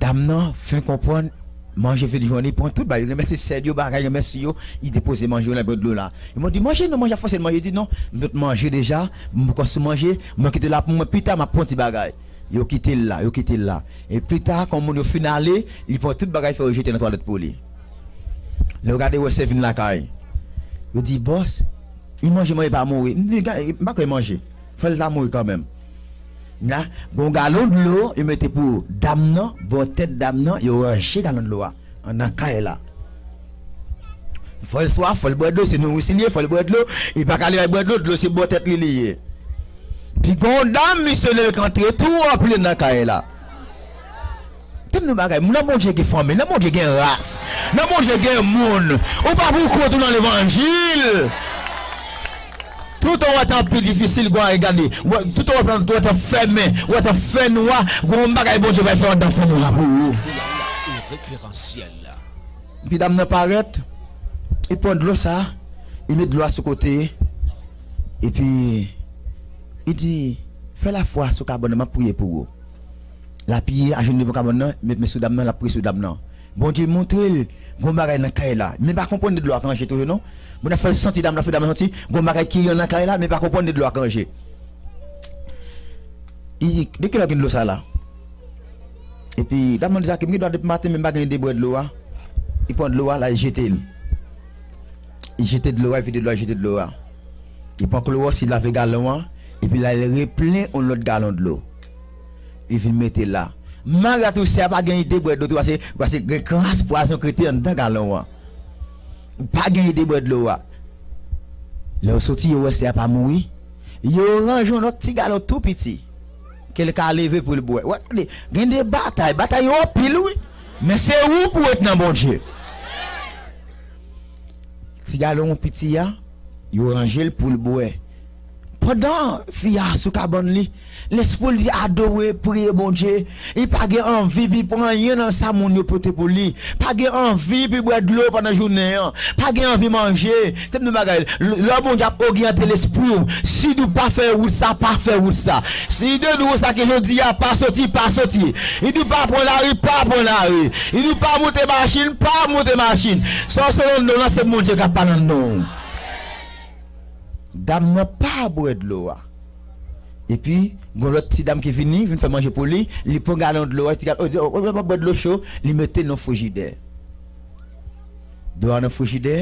Dam nan fin konprann, manje vin jwenn li, pran tout bagay, li remèsye sè yo, bagay, remèsye yo, li depoze manje yo nan dlo la. Yo mande, manje non, manje ap fòse l manje, li di non, m tout manje deja, m poko sou manje, mwen kite la pou mwen, pita m ap pran ti bagay. Yo kite l la, yo kite l la. E pita, kan moun yo fin ale, li pran tout bagay, fè yo jete nan twalèt pou li. Lè yo gade, wè sè vin lakay. Yo di, bòs, li manje, manje pa mouri. M di, gade, m pa kwè li manje. Fò l ta mouri kanmenm. La, gon galon dlo, yo mete pou dam nan, bò tèt dam nan, yo ranje galon dlo a anndan kay la. Fò l swaf, fò l bwè dlo, se nouris li ye, fò l bwè dlo, li pa ka leve al bwè dlo, dlo se bò tèt li li ye. Pi gon dam, misye leve kantre tou ranpli anndan kay la. Tande yon bagay, nan Bondye gen fanmi, nan Bondye gen ras, nan Bondye gen moun. Ou pa pou kont ou nan levanjil. Toutan w wè tan pi difisil, gwa, gade. Toutan w wè tan fèmen, w wè tan fènwa, gon bagay Bondye va fè anndan fènwa pou ou. Epi dam nan parèt, li pran dlo sa, li met dlo a sou kote, epi li di, fè lafwa sou kabann nan, m ap priye pou ou. L apiye ajenou devan kabann nan, met men sou dam nan, l ap priye sou dam nan. Bondye montre l gon bagay nan kay la. Men pa konprann de dlo a k anje toujou non. Bondye ap fè l santi dam nan, fè dam nan santi gon bagay ki nan kay la, men pa konprann de dlo a k anje. Li di, de kilè w gen dlo sa la? Epi dam nan di sa, ke m gen dlo a depi maten, men m pa gen ide bwè dlo a. Li pran dlo a, l al jete l. Li jete dlo a, li vide dlo a, li jete dlo a. Li pran klowòks, li lave galon an, epi l al replen yon lòt galon dlo. Li vin mete la. Malgre tou, sè a pa gen ide bwè dlo tou, paske, paske gen kras pwazon ki rete anndan galon an. Li pa gen ide bwè dlo a. Lè yo soti, yo wè sè a pa mouri. Yo ranje yon lòt ti galon tou piti. Ke l ka leve pou l bwè. Wè, tande, gen de batay. Batay yo anpil, wi. Men se ou pou w ret nan Bondye. Ti galon piti a, yo ranje l pou l bwè. Pandan fi a sou kabann li, lespri l di adore, priye Bondye. Li pa gen anvi pou pran anyen nan sa moun yo pote pou li. Pa gen anvi pou bwè dlo pandan jounen an. Pa gen anvi manje. Tande yon bagay, lè Bondye ap oryante lespri w, si di w pa fè wout sa, pa fè wout sa. Si di w sa ke jodi a pa soti, pa soti. Li di w pa pran lari, pa pran lari. Li di w pa monte machin, pa monte machin. Sa w sot anndan w lan, se Bondye k ap pale anndan w. Dam nan pa bwè dlo a. Epi, gon lòt ti dam ki vini, vin fè manje pou li, li pran galon dlo a, ti galon, o, o, o, o, bwè dlo cho, li mete nan frijidè. Dlo a nan frijidè,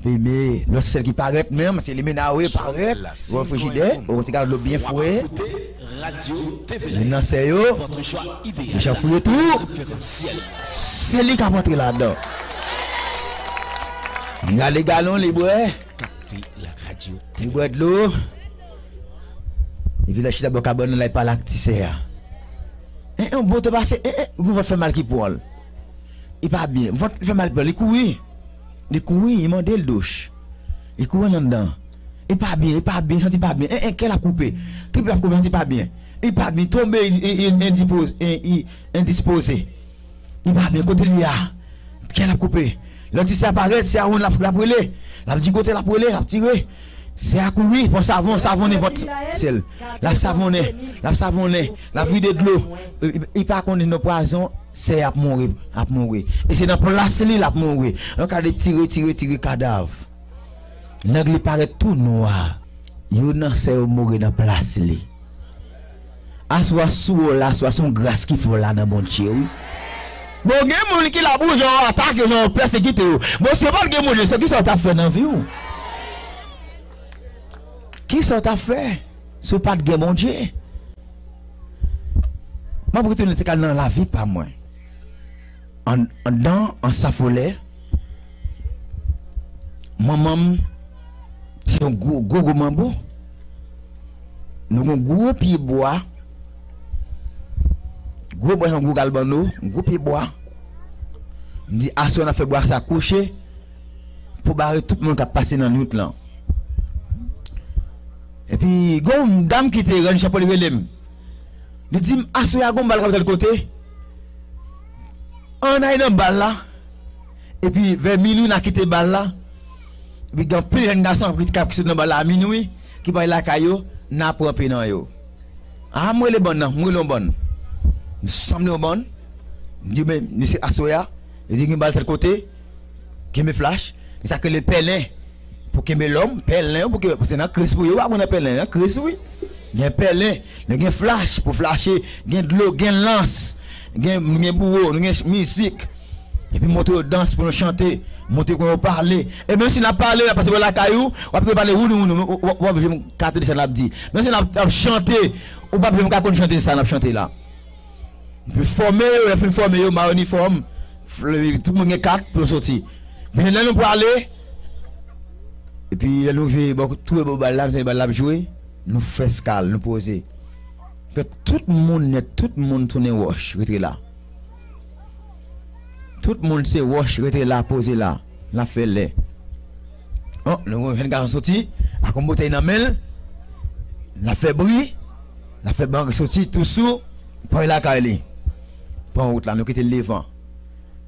epi men lòt sèl ki parèt menm, se li menawe parèt, bò frijidè, o, ti galon dlo byen fre. Li nan sè yo, li chan fouye tou, se li k ap antre ladan. Li rale galon, li bwè. Li bwè dlo. Epi l al chita bò kabann nan, l al pale ak ti sè a. En, en, bon te pase, en, en, gon vant fè mal ki pran l. Li pa byen. Vant fè mal ki pran l. Li kouri. Li kouri, li mande l douch. Li kouri anndan. Li pa byen, li pa byen, santi pa byen. En, en, kè l ap koupe. Trip l ap koupe, santi pa byen. Li pa byen, tonbe, li, li, li endispoze, li, li endispoze. Li pa byen, kote li a? Kè l ap koupe. Lè ti sè a parèt, sè a wonn l ap, l ap rele. L ap di kote l ap rele, l ap tire. Sè a kouri, pran savon, savonnen vant sè l. L ap savonnen, l ap savonnen, l ap vide dlo. Li, li, li pa konnen nan pwazon, sè a ap mouri, ap mouri. E se nan plas li, l ap mouri. Yon ka de tire, tire, tire kadav. Nèg li parèt tou nwa. Youn nan sè yo mouri nan plas li. Aswè a sou w la, aswè a se yon gras ki fè w la nan Bondye, wi. Bon, gen moun ki la pou jan w atake, jan w pèsekite yo. Bon, si yo pa t gen Bondye, se kisa w t ap fè nan vi w? Kisa w t ap fè si w pa t gen Bondye? M ap retounen ti kal nan lavi pa mwen. An, anndan, an Safolè, manman m te yon gwo, gwo, gwo manbo. Nou gen yon gwo pye bwa. Gwo bwa, yon gwo galbanno, yon gwo pye bwa. M di, aswè n ap fè bwa sa kwoche pou bare tout moun k ap pase nan nwit lan. Epi, gen yon dam ki te rann chapo, li rele m. Li di m, aswè a gon bal k ap tèl kote. Ann al nan bal la. Epi vè minwi n a kite bal la. Epi gen anpil jèn gason k ap, k ap sot nan bal la a minwi, ki pral lakay yo, n a pran pye nan yo. A, m rele bann nan, m rele yon bann. M sanble yon bann. M di, men, mesye, aswè a, li di gen bal tèl kote, kenbe flach, men sa k rele pèlen. Pou kenbe lòm, pèlen, pou kenbe, se nan Kris pou yo, pa pou nan pèlen, nan Kris, wi. Gen pèlen, nou gen flach pou flache, gen dlo, gen lans, gen, nou gen bouwo, nou gen mizik. Epi montre yo dans pou nou chante, montre yo kòman yo pale. E menm si n ap pale, n ap pase bò lakay ou, w ap tande pale wounou wounou, w, w, w ap janm ka tande sa n ap di. Menm si n ap, ap chante, ou p ap janm ka konn chante sa n ap chante la. Epi fòme yo, lè fin fòme yo, maroni fòm, tout moun gen kat pou yo soti. Men lè nou prale, epi lè nou rive bò, twouve bò bal la, nou tande bal la ap jwe, nou fè eskal, nou poze. Fè tout moun nèt, tout moun tounen wòch, rete la. Tout moun se wòch, rete la, poze la. N ap fè lè. Oh, nou wè yon jèn gason soti. Pran boutèy nan men l, l ap fè bri, l ap fè bang soti tou sou, pran lakay li. Pran wout la, nou kite l devan.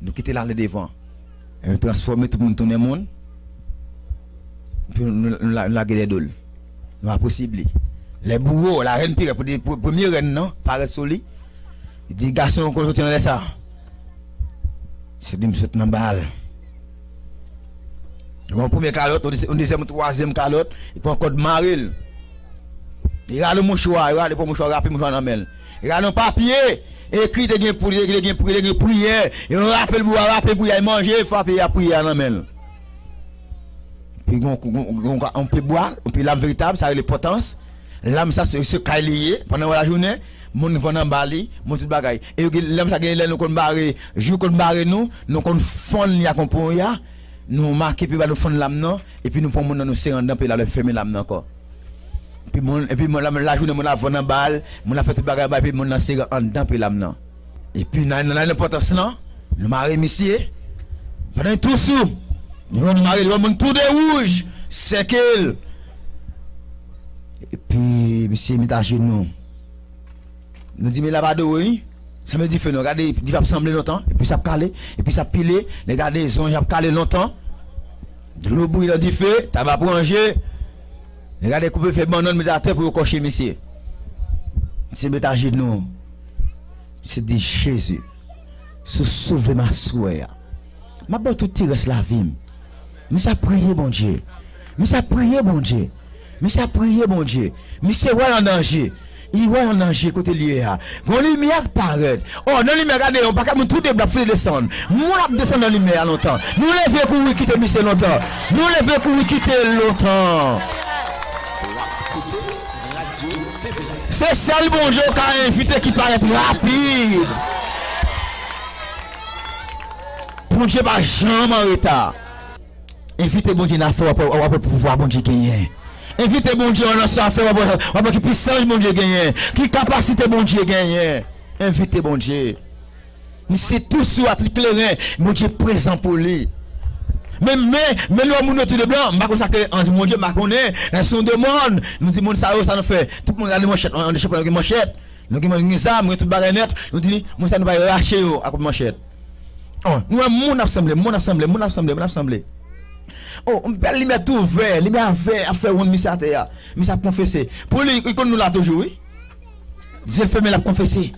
Nou kite l ale devan. E nou transfòme tout moun tounen moun. Epi nou, nou, nou la- nou lage dèyè do l. Nou pa posib li. Lè bouwo, larèn pi rèd, pou de- pou premye rèn nan, parèt sou li. Li di, gason, ou konn soti nan lè sa? Se di m sot nan bal. Li pran yon premye kalòt, yon dezi- yon dezyèm, yon twazyèm kalòt, li pran kòd mare l. Li rale yon mouchwa, li rale pran mouchwa, rape mouchwa nan men l. Li rale yon papye, ekri te gen pou li, te gen pri, te gen priyè. Li rape l bouwa, rape priyè, li manje, frape a priyè nan men l. Epi gon, gon, gon, gon, yon pye bwa, yon pye lam veritab, sa rele pòtans. Lam sa se, se kay li ye, pandan lajounen, moun vann anba li, moun tout bagay. E yo gen, lam sa gen lè nou konn bare, jou konn bare nou, nou konn fann li ak yon ponya, nou make pi ba nou fann lam nan, epi nou pran moun nan nou sere anndan pye la, lè fèmen lam nan ankò. Epi moun, epi moun la, lajounen moun la vann anba l, moun la fè tout bagay anba, epi moun nan sere anndan pye lam nan. Epi nan, nan, nan pòtans lan, nou mare misye. Pandan li tou sou, nou wè nou mare li, wè moun tou de wouj, sèke l. Epi misye met ajenou. Nou di, men la pa dwe, wi. Sanble dife non, gade, dife ap sanble lontan, epi sa ap kale, epi sa ap pile, lè gade zonj ap kale lontan. Dlo bouyi nan dife, tab ap ranje. Lè gade koupe fè bannann met atè pou yo kòche misye. Misye met ajenou. Misye di, Jezi, si w sove m aswè a, m ap ba w tout ti rès lavi m. Misye ap priye Bondye. Misye ap priye Bondye. Misye ap priye Bondye. Misye wè l an danje. Li wè l an danje kote l ye a. Gon limyè k parèt. O, nan limyè, gade, yon pakèt moun tou de bra ap file desann. Moun ap desann nan limyè a lontan. Nou leve kouri kite misye lontan. Nou leve kouri kite l lontan. Se sèl Bondye w ka envite ki parèt rapid. Bondye pa janm an reta. Envite Bondye nan afè w, w ap wè pouvwa Bondye genyen. Envite Bondye nan sa afè w, w ap wè ki pisans Bondye genyen, ki kapasite Bondye genyen. Envite Bondye. Misye tou sou a tout kleren, Bondye prezan pou li. Men, men, men lè moun yo tou de blan, m pa konn sa ke anj Bondye, m pa konnen, nan se yon de mòn, nou di moun sa yo, sa nou fè? Tout moun gade manchèt, an de chèpè gen manchèt, nou gen, gen zam, gen tout bagay nèt, nou di moun sa nou pa rache yo ak manchèt. O, nou wè moun ap sanble, moun ap sanble, moun ap sanble, moun ap sanble. O, yon bèl limyè tou vè, limyè vè ap fè wonn misye atè a. Misye ap konfese. Pou li, li konn nou la toujou, wi. Zye l fèmen, l ap konfese.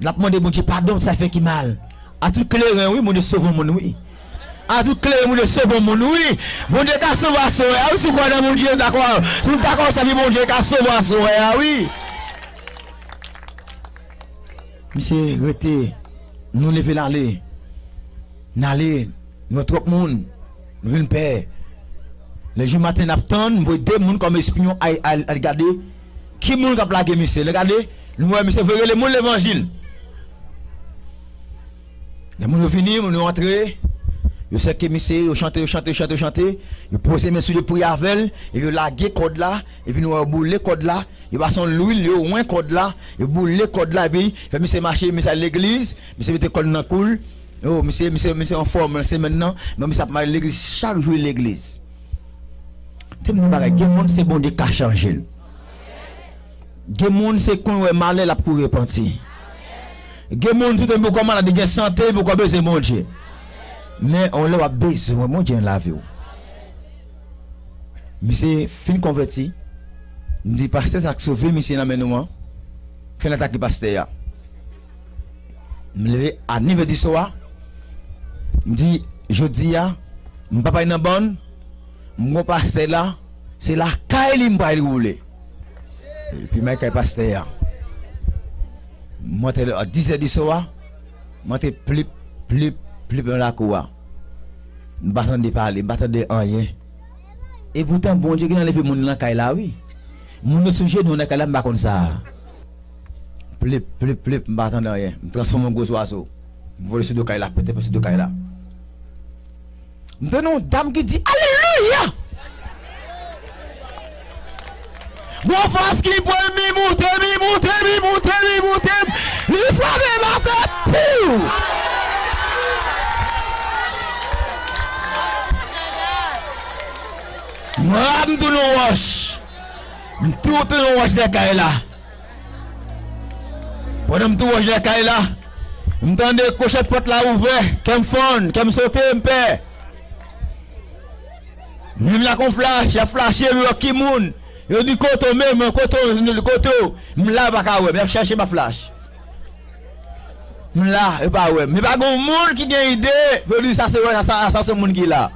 L ap mande Bondye padon sa fè ki mal. A tout kleren, wi, Bondye sove yon moun, wi. A tout kleren, Bondye sove yon moun, wi. Bondye ka sove aswè a, wi, si w kwè nan Bondye, dakò. Si w dakò, sèvi Bondye ka sove aswè a, wi. Misye rete, nou leve l ale. N ale, nou wè twòp moun, nou vin pè. Lè jou maten n ap tann, m voye de moun kòm espyon al, al, al gade ki moun k ap lage misye. Lè gade, nou wè misye voye rele moun levanjil. Lè moun yo vini, moun yo antre, yo sèke misye, yo chante, yo chante, yo chante, yo chante, yo poze men sou li, yo priye avè l, epi yo lage kòd la, epi nou wè yo boule kòd la, yo pase yon lwil, yo wen kòd la, yo boule kòd la, epi fè misye mache, misye al legliz, misye mete kòd nan kou l. O, misye, misye, misye anfòm nan semèn nan, non, misye ap mare legliz, chak jou li legliz. Te m di yon bagay, gen moun se Bondye k ka chanje l. Gen moun se konn wè malè l ap kouri repanti. Gen moun tout tan pou kò malad, li gen sante, pou kò bezwen Bondye. Men, yon lè w ap bezwen Bondye nan lavi w. Misye fin konvèti. M di, pastè sa k sove misye nan men nou an, fè n atake pastè a. M leve a nèf è di swa. M di, jodi a, m p ap al nan bann, m gon pastè la, se lakay li m pral woule. Epi m al kay pastè a. M antre a dis è di swa, m antre plip, plip, plip nan lakou a. M pa tande pale, m pa tande anyen. Epoutan, Bondye gentan leve moun nan kay la, wi. Moun yo sou jenou nan kay la, m pa konn sa. Plip, plip, plip, m pa tande anyen. M transfòme an gwo zwazo. M vole sou do kay la, pete sou do kay la. M tande yon dam ki di, alelouya! Gwo fòs ki pran mi moute, mi moute, mi moute, mi moute. Li frape m atè, piw! Mwa m tou nan wòch. M tou tou nan wòch dèkay la. Pandan m tou wòch dèkay la, m tande kochèt pòt la ouvè, kè m fann, kè m sote, m pè. Menm la kon flach, y ap flache, m wè ki moun. Yo di kote w menm, kote w, kote w. M la, yo pa ka wè m, y ap chèche m ap flach. M la, yo pa wè m. Men pa gen moun ki gen ide pou yo di sa se, sa, sa se moun ki la.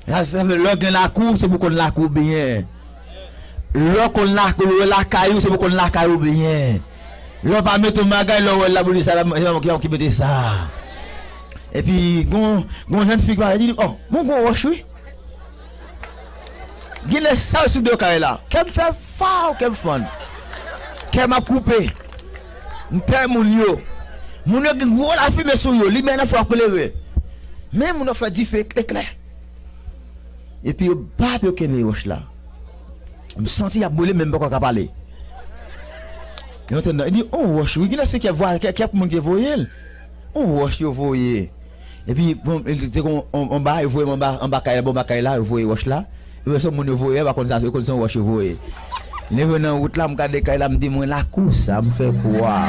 Sa, sa, lè w gen lakou, se pou konn lakou byen. Lè w konn lakou, lè w lakay ou, se pou konn lakay ou byen. Lè w pa mete yon bagay, lè w wè l la, pou di sa, se pa mwen ki mete sa. Epi, gon, gon jèn fi ki pale, li di, oh, mwen gon wòch, wi. Genlè sa yo sou do kay la. Kè m fè faw, kè m fann. Kè m ap koupe. M pè moun yo. Moun yo gen gwo lafimen sou yo. Limyè nan fè yo klere. Men moun yo fè dife eklè. Epi yo bab yo kenbe wòch la. M santi y ap boule, men m poko ka pale. Yo antre nan, li di, on wòch, wi, genlè se kèk vwa, kèk, kèk moun ki voye l. On wòch yo voye. Epi, bon, li te kon on, on ba, yo voye anba, anba kay la, bon, anba kay la, yo voye wòch la. Yo wè se moun yo voye, yo pa konn sa, yo konn se yon wòch yo voye. Leve nan wout la, m gade kay la, m di, mwen lakou sa, m fè kou a.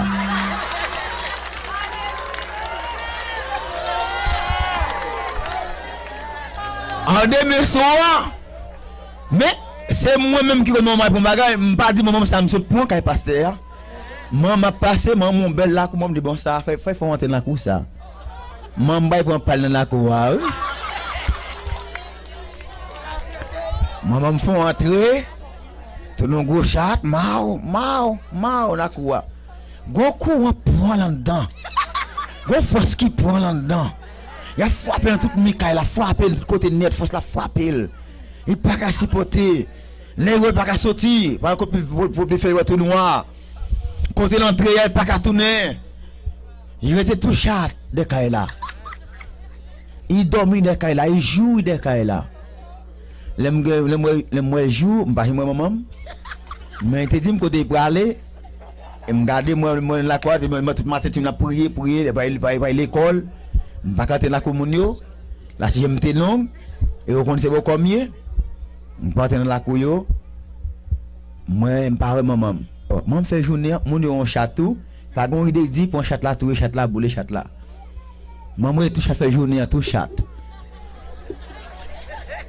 An demen sou an, men, se mwen menm ki konn manman pran bagay, m pa di manman m sa m sot pran kay pastè a. Manman ap pase, manman yon bèl lakou, manman m di, bon, sa, fè, fè, fè w antre nan lakou sa. Manman bay pran pal nan lakou a, wi. Manman m fè w antre, tou nan gwo chat, maw, maw, maw, nan lakou a. Gon kouran pran l anndan. Gon fòs ki pran l anndan. Y ap frape nan tout mi kay la, frape l tout kote nèt, fòs la frape l. Li pa ka sipòte. Lè l wè l pa ka soti, pa kote pou, pou, pou li fè wè tou nwa. Kote l antre a, li pa ka tounen. Li rete tou chat dèyè kay la. Li dòmi dèyè kay la, li joure dèyè kay la. Lè m gen, lè m wè, lè m wè jou, m pa janm wè manman m. Men li te di m kote li prale. E m gade, m wè, m wè nan lakou a, m wè tout maten timoun ap priye, priye, li pa, li pa, li pa lekòl. M pa ka antre nan lakou moun yo. Lasijèn m te long, e yo konn se bòkò m ye. M pa antre nan lakou yo. Mwen, m pa wè manman m. Manman m fè jounen an, moun yo yon chat tou. Pa gen yon ide di pran chat la, touye chat la, boule chat la. Manman m rete tou chat fè jounen an, tou chat.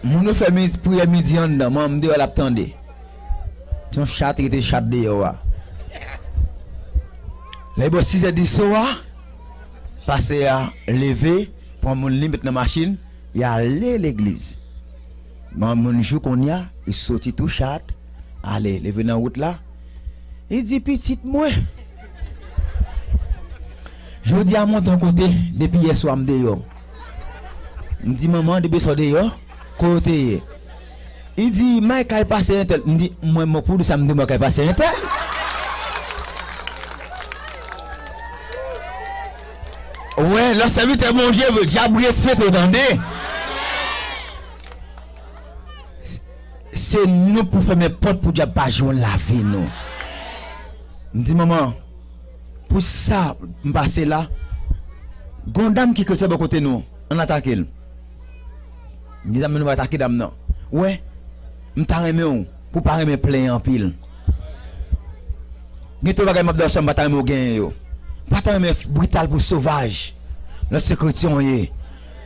Moun yo fè mi-, priyè midi anndan, manman m deyò l ap tande. Se yon chat, rete chat deyò a. Lè bò sizè diswa, pastè a leve, pran moun li, met nan machin, li ale legliz. Manman m jou kounye a, li soti tou chat, ale, leve nan wout la. Li di, pitit mwen, jodi a monte yon kote, depi yè swa m deyò. M di, manman, depi yè swa w deyò, kote w te ye? Li di, m al kay pastè entèl. M di, mwen, mwen, pou di sa, m di, mwen kay pastè entèl. Wè, lè w sèvitè Bondye, dyab respekte w, tande. Se nou pou fèmen pòt pou dyab pa jwenn lavi nou. M di, manman, pou sa m pase la, gon dam ki kretyen bò kote nou, ann atake l. M di, dam nan, nou pa atake dam nan. Wè, m ta renmen w pou w pa renmen plenyen anpil. Gen twò bagay m ap di w sa, m pa ta renmen w genyen yo. M pa ta renmen brital pou sovaj. Lè se kretyen w ye.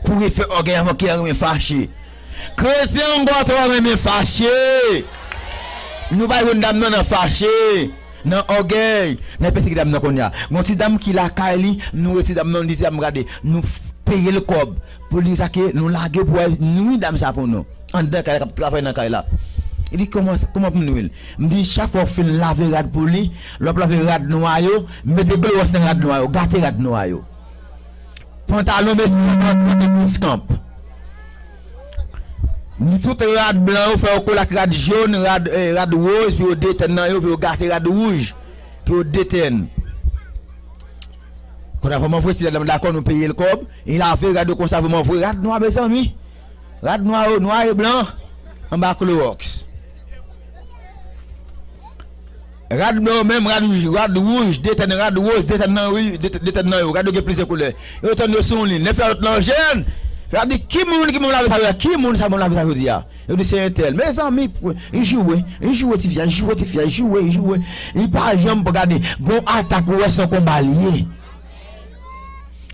Kouri fè ògèy avan ke renmen fache. Kretyen, ou twò renmen fache. Nou pa jwenn dam nan nan fache, nan ògèy, nan pèsekite dam nan kounye a. Gon ti dam ki lakay li, nou rele ti dam nan, nou di ti dam, gade, nou f-, peye l kòb pou li sa ke nou lage pou al nwi dam sa pou nou. Anndan kay la, k ap travay nan kay la. Li di, kòman, kòman pou m nwi l? M di, chak fwa w fin lave rad pou li, lè w ap lave rad nwa yo, mete glowòs nan rad nwa yo, gate rad nwa yo. Pantalon mesi yo, pantalon mesi kanp. M di tout rad blan yo, fè yo kole ak rad jòn, rad, eh, rad woz, pou yo detèn nan yo, pou yo gate rad wouj, pou yo detèn. Kounye a fò m anvoye ti dam nan dakò, nou peye l kòb, li lave rad yo konsa, fò m anvoye rad nwa, mezanmi. Rad nwa yo, nwa e blan, anba klowòks. Rad blan yo menm, rad wouj, rad wouj, detèn, rad woz, detèn nan, wi, detèn, detèn nan yo. Rad yo gen plizyè koulè. Yo tann yo sou yon liy. Nèf la lòt lan jèn. Sa di, ki moun ki ban m lavi sa jodi a? Ki moun sa ban m lavi sa jodi a? Yo di, se entèl. Mezanmi, li joure, li joure ti fi a, li joure ti fi a, li joure, li joure. Li pa janm gade. Gon atak, ou wè se yon konba li ye.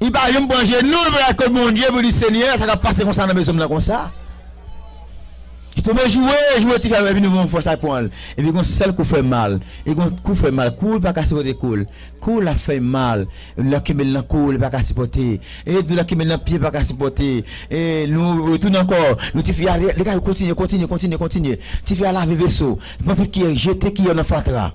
Li pa janm pran jenou l pou l al kot Bondye pou l di, Senyè, sa k ap pase konsa nan mezon m nan konsa? Li tonbe joure, joure ti fi a, epi nou voye yon fòs al pran l. Epi gon sèl kou fè mal. E gon kou fè mal. Kou li pa ka sipòte kou l. Kou l ap fè mal. Lè kenbe l nan kou, li pa ka sipòte. E lè kenbe l nan pye, li pa ka sipòte. E nou retounen ankò. Nou ti fi a, li ka kontinye, kontinye, kontinye, kontinye. Ti fi a lave veso. Li pran tout kiyè, jete kiyè nan fatra.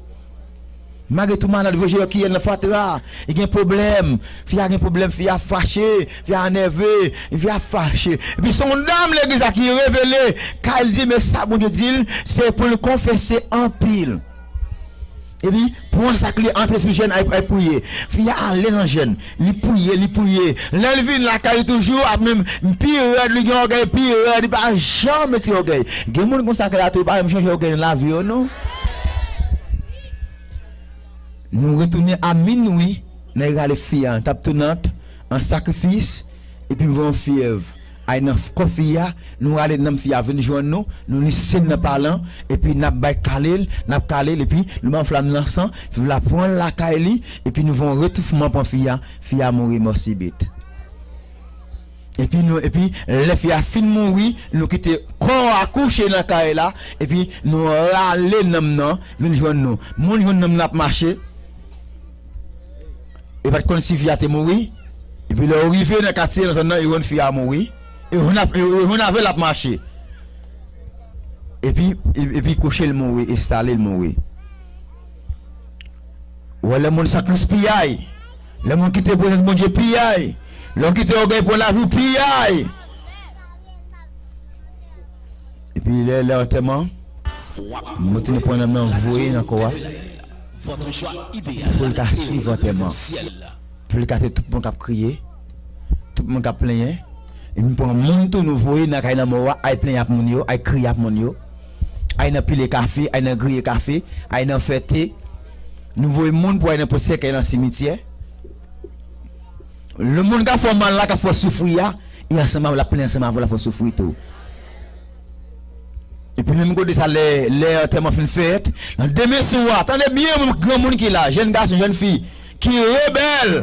Malgre tou malad, voye kiyè nan fatra. Li gen pwoblèm. Fi a gen pwoblèm, fi a fache, fi a nève, fi a fache. Epi se yon dam legliz la ki revele, kay li di, men sa Bondye di l, se pou l konfese anpil. Epi, pran sa k li antre sou jèn, ay, ay priye. Fi a ale nan jèn. Li priye, li priye. Lè l vin lakay li toujou, ap menm pi rèd, li gen ògèy pi rèd, li pa janm retire ògèy. Gen moun konsa ke la tou, pa janm chanje ògèy nan lavi yo, non. Nou retounen a minwi, nan rale fi a, t ap tounant, an sakrifis, epi m voye yon fyèv. Ay nan kò fi a, nou rale nanm fi a vin jwenn nou, nou lise l nan palan, epi n ap bay kale l, n ap kale l, epi nou ban flanm nan san, fi a pran l lakay li, epi nou voye yon retoufman pran fi a, fi a mouri mò sibit. Epi nou, epi lè fi a fin mouri, nou kite kò a kouche nan kay la, epi nou rale nanm nan vin jwenn nou. Moun jwenn nanm nan ap mache, e pa t konn si fi a te mouri. Epi lè yo rive nan katye, nan zòn nan, yo jwenn fi a mouri. E yo jwenn ap, yo, yo jwenn avè l ap mache. Epi, e, epi kouche l mouri, estale l mouri. Ou wè lè moun san Kris piyay. Lè moun kite prezans Bondye piyay. Lè w kite ògèy pran lavi w piyay. Epi lè, lè antèman, nou te pran nanm nan voye nan kò a. Pou l ka swiv antèman. Pou l ka te tout moun k ap kriye. Tout moun k ap plenyen. Epi pran moun tou nou voye nan kay lanmò a, ay plenyen ak moun yo, ay kriye ak moun yo. Ay nan pile kafe, ay nan griye kafe, ay nan fè te. Nou voye moun pou ay nan pot sèkèy nan simityè. Le moun k ap fè w mal la, k ap fè w soufri a, e ansanm avè w, l ap plenyen ansanm avè w, l ap fè w soufri tou. Epi menm kote sa, lè, lè antèman fin fèt, nan demen swa, tande byen, granmoun ki la, jèn gason, jèn fi, ki rebèl,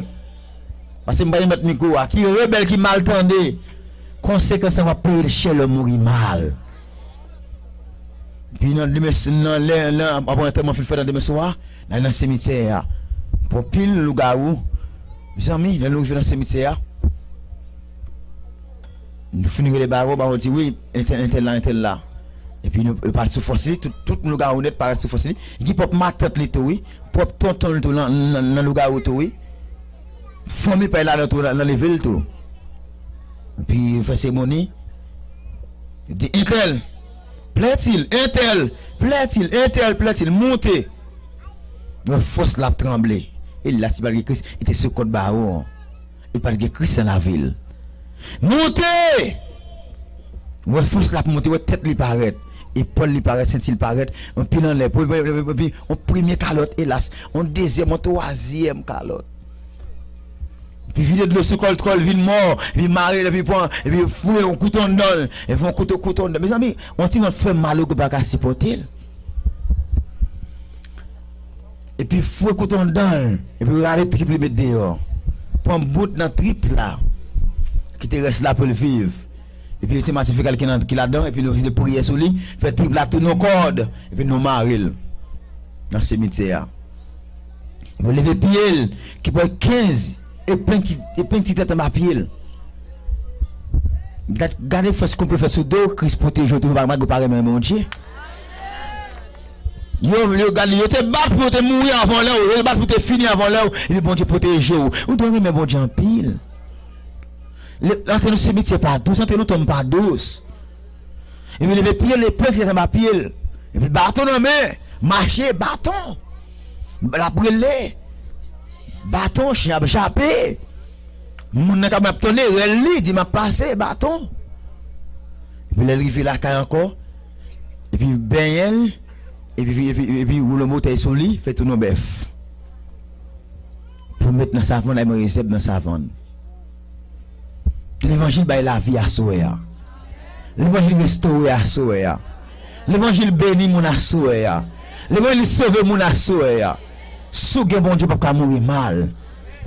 paske m pa gen mèt mikwo a, ki rebèl, ki mal tande, konsekans lan w ap peye l chè lè w mouri mal. Epi nan demen, nan lè, lè, apre antèman fin fèt nan demen swa, n al nan simityè a. Pran pil lougawou. Mezanmi, lè nou rive nan simityè a, nou fin rele bawo, bawo di, wi, entèl, entèl la, entèl la. Epi nou, yo parèt sou fòs li, tout, tout lougawou nèt parèt sou fòs li. Gen pwòp matant li tou, wi. Pwòp tonton li tou, nan, nan, nan lougawou tou, wi. Fanmi pa l ladan tou, nan, nan leve l tou. Epi yo fè seremoni. Yo di, entèl, plètil, entèl, plètil, entèl, plètil, moute. Yon fòs l ap tranble. E la, si pa t gen Kris, li te sou kòd bawo an. Li pa t gen Kris nan lavi l. Moute! Wè fòs l ap monte, wè tèt li parèt. Epòl li parèt, senti l parèt. Yon pil anlè, epi yon premye kalòt, elas. Yon dezyèm, yon twazyèm kalòt. Epi vide dlo sou kò l, kò l vin mò, epi mare l, epi pran, epi foure yon kouto anndan l, epi fè yon kouto, kouto anndan. Mezanmi, yon ti vant fè mal ou pa ka sipòte l. Epi foure kouto anndan l, epi rale trip li met deyò. Pran bout nan trip la, kite rès la pou l viv. Epi retire matifika l ki nan, ki ladan, epi nou vide priyè sou li, fè trip la tounen yon kòd, epi nou mare l nan simityè a. Epi leve pye l, ki pran kenz epen ti, epen ti tèt anba pye l. Gad, gade fòs konplo fè sou do w, Kris pwoteje w toujou, malgre w pa renmen Bondye. Yo, yo gade, yo te bat pou yo te mouri anvan lè w, yo te bat pou te fini anvan lè w, epi Bondye pwoteje w. Ou dwe renmen Bondye anpil. Antre nan simityè pa dous, antre nan tonm pa dous. Epi leve pye l, epe l, ti tèt anba pye l. Epi baton nan men, mache, baton. L ap rele. Baton, chen ap jape. Moun nan kab ap tande, rèl li, di m ap pase, baton. Epi lè l rive lakay ankò, epi benyen l, epi, epi, epi woule bouton sou li, fè tounen bèf. Pou met nan savann, al manje zèb nan savann. Levanjil bay lavi aswè a. Levanjil restore aswè a. Levanjil beni moun aswè a. Levanjil sove moun aswè a. Si w gen Bondye, w p ap ka mouri mal.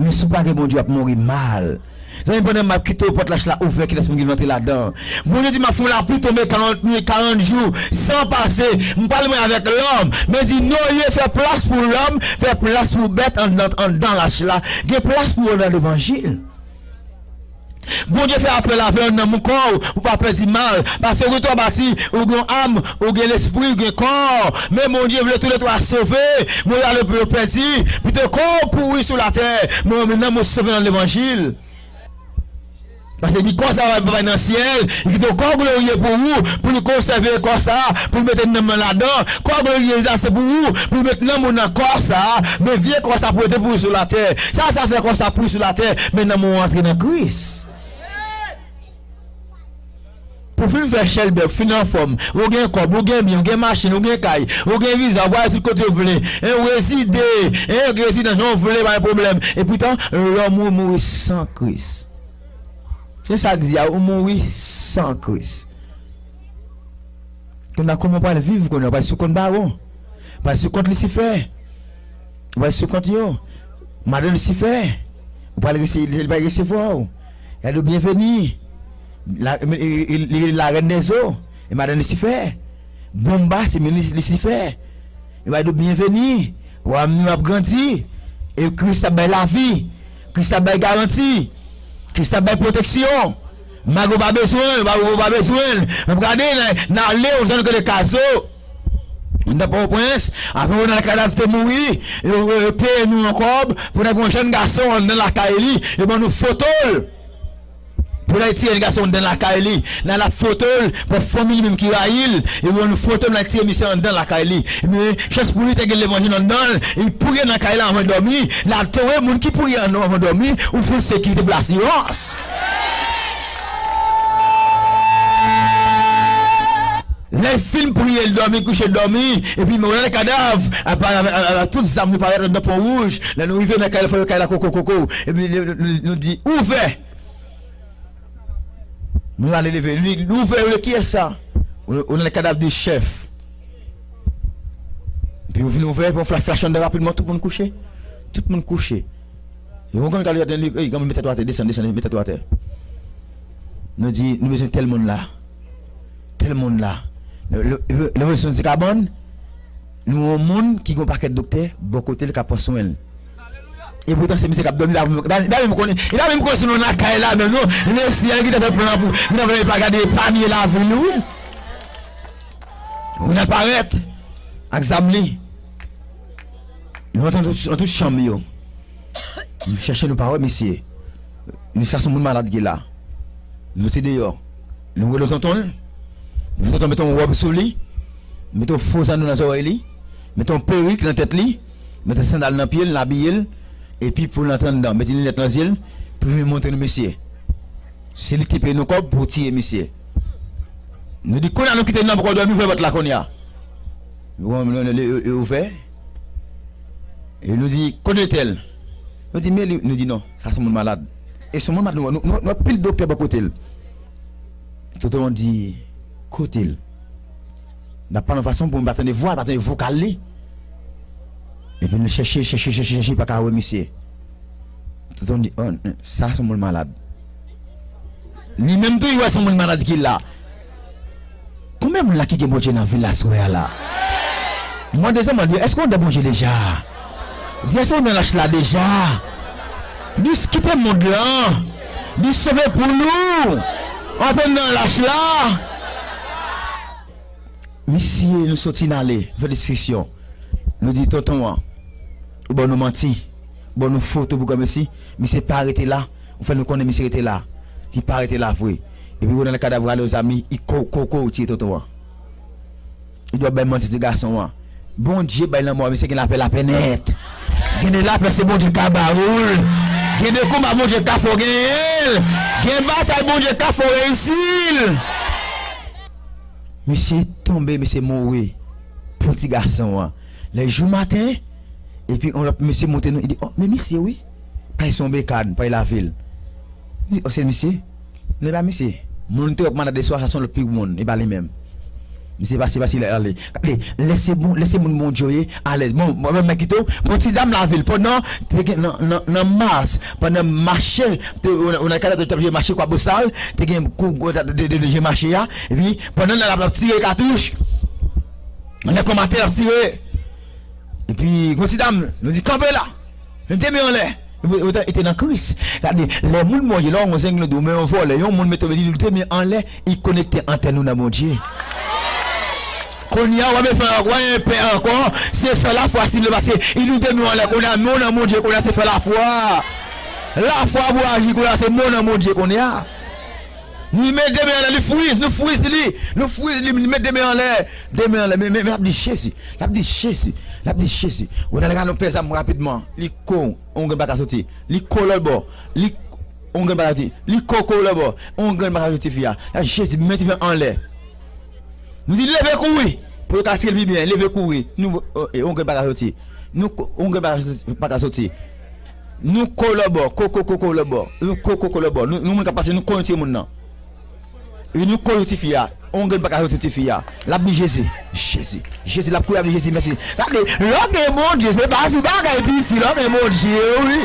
Men si w pa gen Bondye, w ap mouri mal. Zanmi, pandan m ap kite w pòt lach la ouvè, kilès moun ki vle antre ladan? Bondye di, m ap fè yon lapli tonbe karant nuit, karant jou, san pase. M pral mwen avèk lòm. Men di, Noye, fè plas pou lòm, fè plas pou bèt anndan, anndan lach la. Gen plas pou yo nan levanjil. Bondye fè apèl avè w nan nanm kò w pou w pa pèdi mal. Paske ou gen twa pati, ou gen am, ou gen lespri, ou gen kò. Men Bondye vle toulètwa sove. Bondye ale pou yo pèdi. Pito kò w pouri sou latè, men nanm ou sove nan levanjil. Paske li di kò sa va bay nan syèl, li kite yon kò gloriye pou ou, pou li konsève kò sa, pou li mete nanm nan ladan. Kò gloriye sa se pou ou, pou li mete nanm ou nan kò sa, men vye kò sa pou rete pouri sou latè. Sa sa fè kò sa pouri sou latè, men nanm ou antre nan Kris. Pou fin fè chèlbè, fin anfòm, ou gen kòb, ou gen byen, ou gen machin, ou gen kay, ou gen viza, ou vwayaje tout kote ou vle, en, ou rezide, en, rezidans jan ou vle, pa gen pwoblèm. Epoutan, lòm ou mouri san Kris. Se sa k di a, ou mouri san Kris. Kounye a, kòman w pral viv kounye a? W pral sou kont bawon? W pral sou kont Lisifè? W pral sou kont yo? Madan Lisifè? Ou pral rese-, li pral resevwa w? Gade w byenveni. La, e, e, e, li rele larèn dèzo. E madan Lisifè. Bonm ba, se minis Lisifè. Li bay nou byenveni. Wayòm nou ap grandi. E Kris ap bay lavi. Kris ap bay garanti. Kris ap bay pwoteksyon. Mago pa bezwen, mago pa bezwen. N ap gade nan, nan ale, yon zòn kote Kazo. Nan Pòtoprens, avan Ronald Kadav te mouri, yo, yo, yo peye nou yon kòb pou n al gen yon jèn gason anndan lakay li, yo ban nou foto l. Pou l al tiye gason anndan lakay li. Nan la foto l, pou fanmi li menm ki rayi l, epi yon foto l al tiye misye anndan lakay li. Men, chans pou li te gen levanjil anndan l, li priye nan kay la anvan dòmi, l al tore moun ki priye an nou anvan dòmi, ou fout sekirite pou lasirans. Lè l fin priye, l dòmi, kouche dòmi, epi men Ronald Kadav, apa, apa, apa, tout zam nou parèt anndan Pon Wouj, lè nou rive nan kay la, fè kay la koko, koko, epi nou, nou, nou di, ouvè! Nou ale leve, li, li ouvè, yo, kiyès sa? Ou, ou nan kadav de chèf. Epi yo vin ouvè, epi yon flash, flash anndan rapidman, tout moun kouche. Tout moun kouche. Yo konn gade, yo di, ey, granmoun, met tèt ou atè, desann, desann, met tèt ou atè. Nou di, nou bezwen tèl moun la. Tèl moun la. Le, le, le, Revolisyon ti kabann, nou yon moun ki gen yon pakèt doktè bò kote l k ap pran swen l. Epoutan se misye k ap dòmi la, la, la menm konnen, la menm konnen si nou nan kay la menm non, mesye a ki te fè plan pou, ki te fè pa gade epanye lavi l wi. Ronald parèt ak zam li. Nou antre nan tout, nan tout chanm yo. Nou chèche nou pa wè misye. Nou sa se yon moun malad ki la. Nou soti deyò. Nou rele tonton l. Tonton mete yon wòb sou li. Mete yon fo zanno nan zòrèy li. Mete yon perik nan tèt li. Mete sandal nan pye l, l abiye l. Epi pou l antre anndan, mete linèt nan zye l. Pou vin montre nou misye. Se li ki te peye nou kòb pou tiye misye. Nou di kounye a nou kite nou nan poko dòmi, ouvè pòt la kounye a. Bon, nou, nou, nou, nou ouvè. E nou di, kote tèl? Nou di, men li, nou di non, sa se moun malad. E se moun malad, nou, nou, nou, nou pil doktè bò kote l. Tonton an di, kote l? N ap pale yon fason pou m pa tande vwa, pa tande vokal li. Epi nou chèche, chèche, chèche, chèche, pa ka wè misye. Tonton an di, oh, sa se moun malad. Li menm tou, li wè se moun malad ki la. Konbyen moun la ki gen Bondye nan vi l aswè a la? Mande zanmi w, èske w nan Bondye deja? Di, èske w nan lach la deja? Di, kite mond lan. Di, sove pou nou. Antre nan lach la. Misye, nou soti n ale fè diskisyon. Nou di tonton an, ou ban nou manti. Ou ban nou foto pou granmesi. Misye pa rete la. Ou fè nou konnen misye rete la. Li pa rete la vre. Epi ou nan kadav rale zam li, li ko, ko, ko, tiye tonton an. Li dwe bay manti ti gason an. Bondye bay lanmò, misye gen lapè, lapè nèt. Gen de lapè se Bondye ka ba ou l. Gen de konba Bondye ka fè w genyen l. Gen batay Bondye ka fè w reyisi l. Misye tonbe, misye mouri pou ti gason an. Lè jou maten, epi yon lòt mesye montre nou, li di, oh, men misye wi. Pay se yon bekad, pay lavil. Li di, oh, se misye. Non, e pa misye. Moun te wè malad de swa, sa se yon lòt pi gwo moun. E pa li menm. Misye pase, pase, ale. Gade, lèse moun, lèse moun Bondye yo ye alèz. Bon, mwen menm mwen kite w. Bon, ti dam lavil, pandan te gen nan, nan, nan mas, pandan mache, te, ou nan, ou nan kay la, te ap jwe mache Kwabosal, te gen kou, kou, de, de, de, de jwe mache a. Epi, pandan nan l ap tire katouch, nan kòmantè l ap tire. Epi, gon ti dam, nou di, kanpe la. Leve men anlè. Ou, ou te, ou te nan Kris. Gade, lè moun Bondye, lè w gon zenglen dou, men yon vòlè, yon moun mete w, li leve men anlè, li konekte antèn ou nan Bondye. Kounye a, w ap fè ankò, w ap fè ankò, se fè lafwa sible pase, li leve men anlè, kounye a, men w nan Bondye, kounye a, se fè lafwa. Lafwa pou aji, kounye a, se men w nan Bondye, kounye a. Li met de men anlè, li friz, nou friz li, nou friz li, li met de men anlè, de men anlè, men, men, men l ap di Jezi, l ap di Jezi, l ap di Jezi. Ronald Reagan pè zam rapidman, li ko, yon grenn pa ka soti, li ko lòt bò, li, yon grenn pa ka soti, li ko, ko lòt bò, yon grenn pa ka soti fi a. La Jezi, men ti fè anlè. Nou di leve kouri, pou yo ka sere l pi byen, leve kouri. Nou, o, e, yon grenn pa ka soti. Nou ko, yon grenn pa ka soti, pa ka soti. Nou ko lòt bò, ko, ko, ko, ko lòt bò. Nou ko, ko, ko lòt bò. Nou, nou moun k ap pase, nou ko yon timoun nan. Epi nou ko yon tifi a. Yon grenn pa ka soti tifi a. L ap di Jezi. Jezi. Jezi, l ap kouri, l ap di Jezi mèsi. Gade, lè w gen Bondye, se pa ti bagay piti, lè w gen Bondye, wi.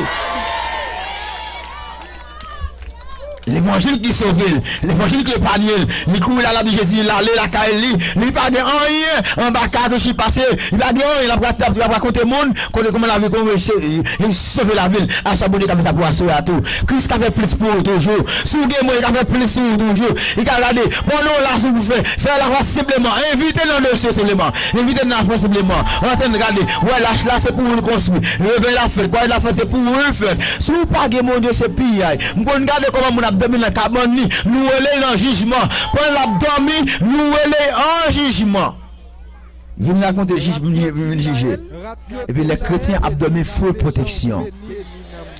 Levanjil ki sove l, levanjil ki epanye l. Li kouri la, l ap di Jezi, l ale lakay li. Li pa gen anyen anba katouch li pase. Li pa gen anyen, l ap, l ap, l ap rakonte moun kote kòman lavi, kòman li sove lavi l. Aswè Bondye ka fè sa pou aswè a tou. Kris ka fè plis pou ou toujou. Si w gen mwen, li ka fè plis pou ou toujou. Li ka gade, pandan w la sou pou fè, fè lafwa senpleman. Envite nan dosye senpleman. Envite nan afè senpleman. Antann gade, wè lach la se pou ou l konstwi. Revèy la fèt, kwayèt la fèt, se pou ou l fèt. Si w pa gen Bondye, se piyay. M konn gade kòman moun ap dòmi nan kabann li, nou rele l nan jijman. Pandan l ap dòmi, nou rele l an jijman. Vin rakonte jij pou vin, vin jije. Epi lè kretyen ap dòmi, full pwoteksyon.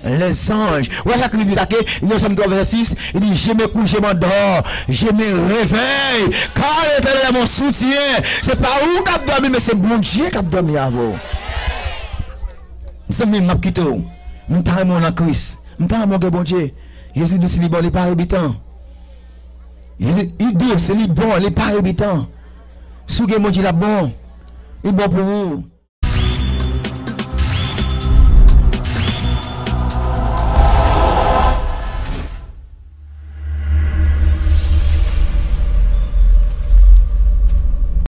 Lèzanj. Wè sa ki di sa ke, nan Sòm twa vèsè sis, li di, je me couche, je m'endors, je me réveille, car l'Éternel est mon soutien. Se pa ou k ap dòmi, men se Bondye k ap dòmi avè w. Zanmi m, m ap kite w. M ta renmen w nan Kris. M ta renmen w gen Bondye. Jezi di w si li bon, li pa rebitan. Jezi, li di w si li bon, li pa rebitan. Si w gen Bondye, l ap bon. Li bon pou ou.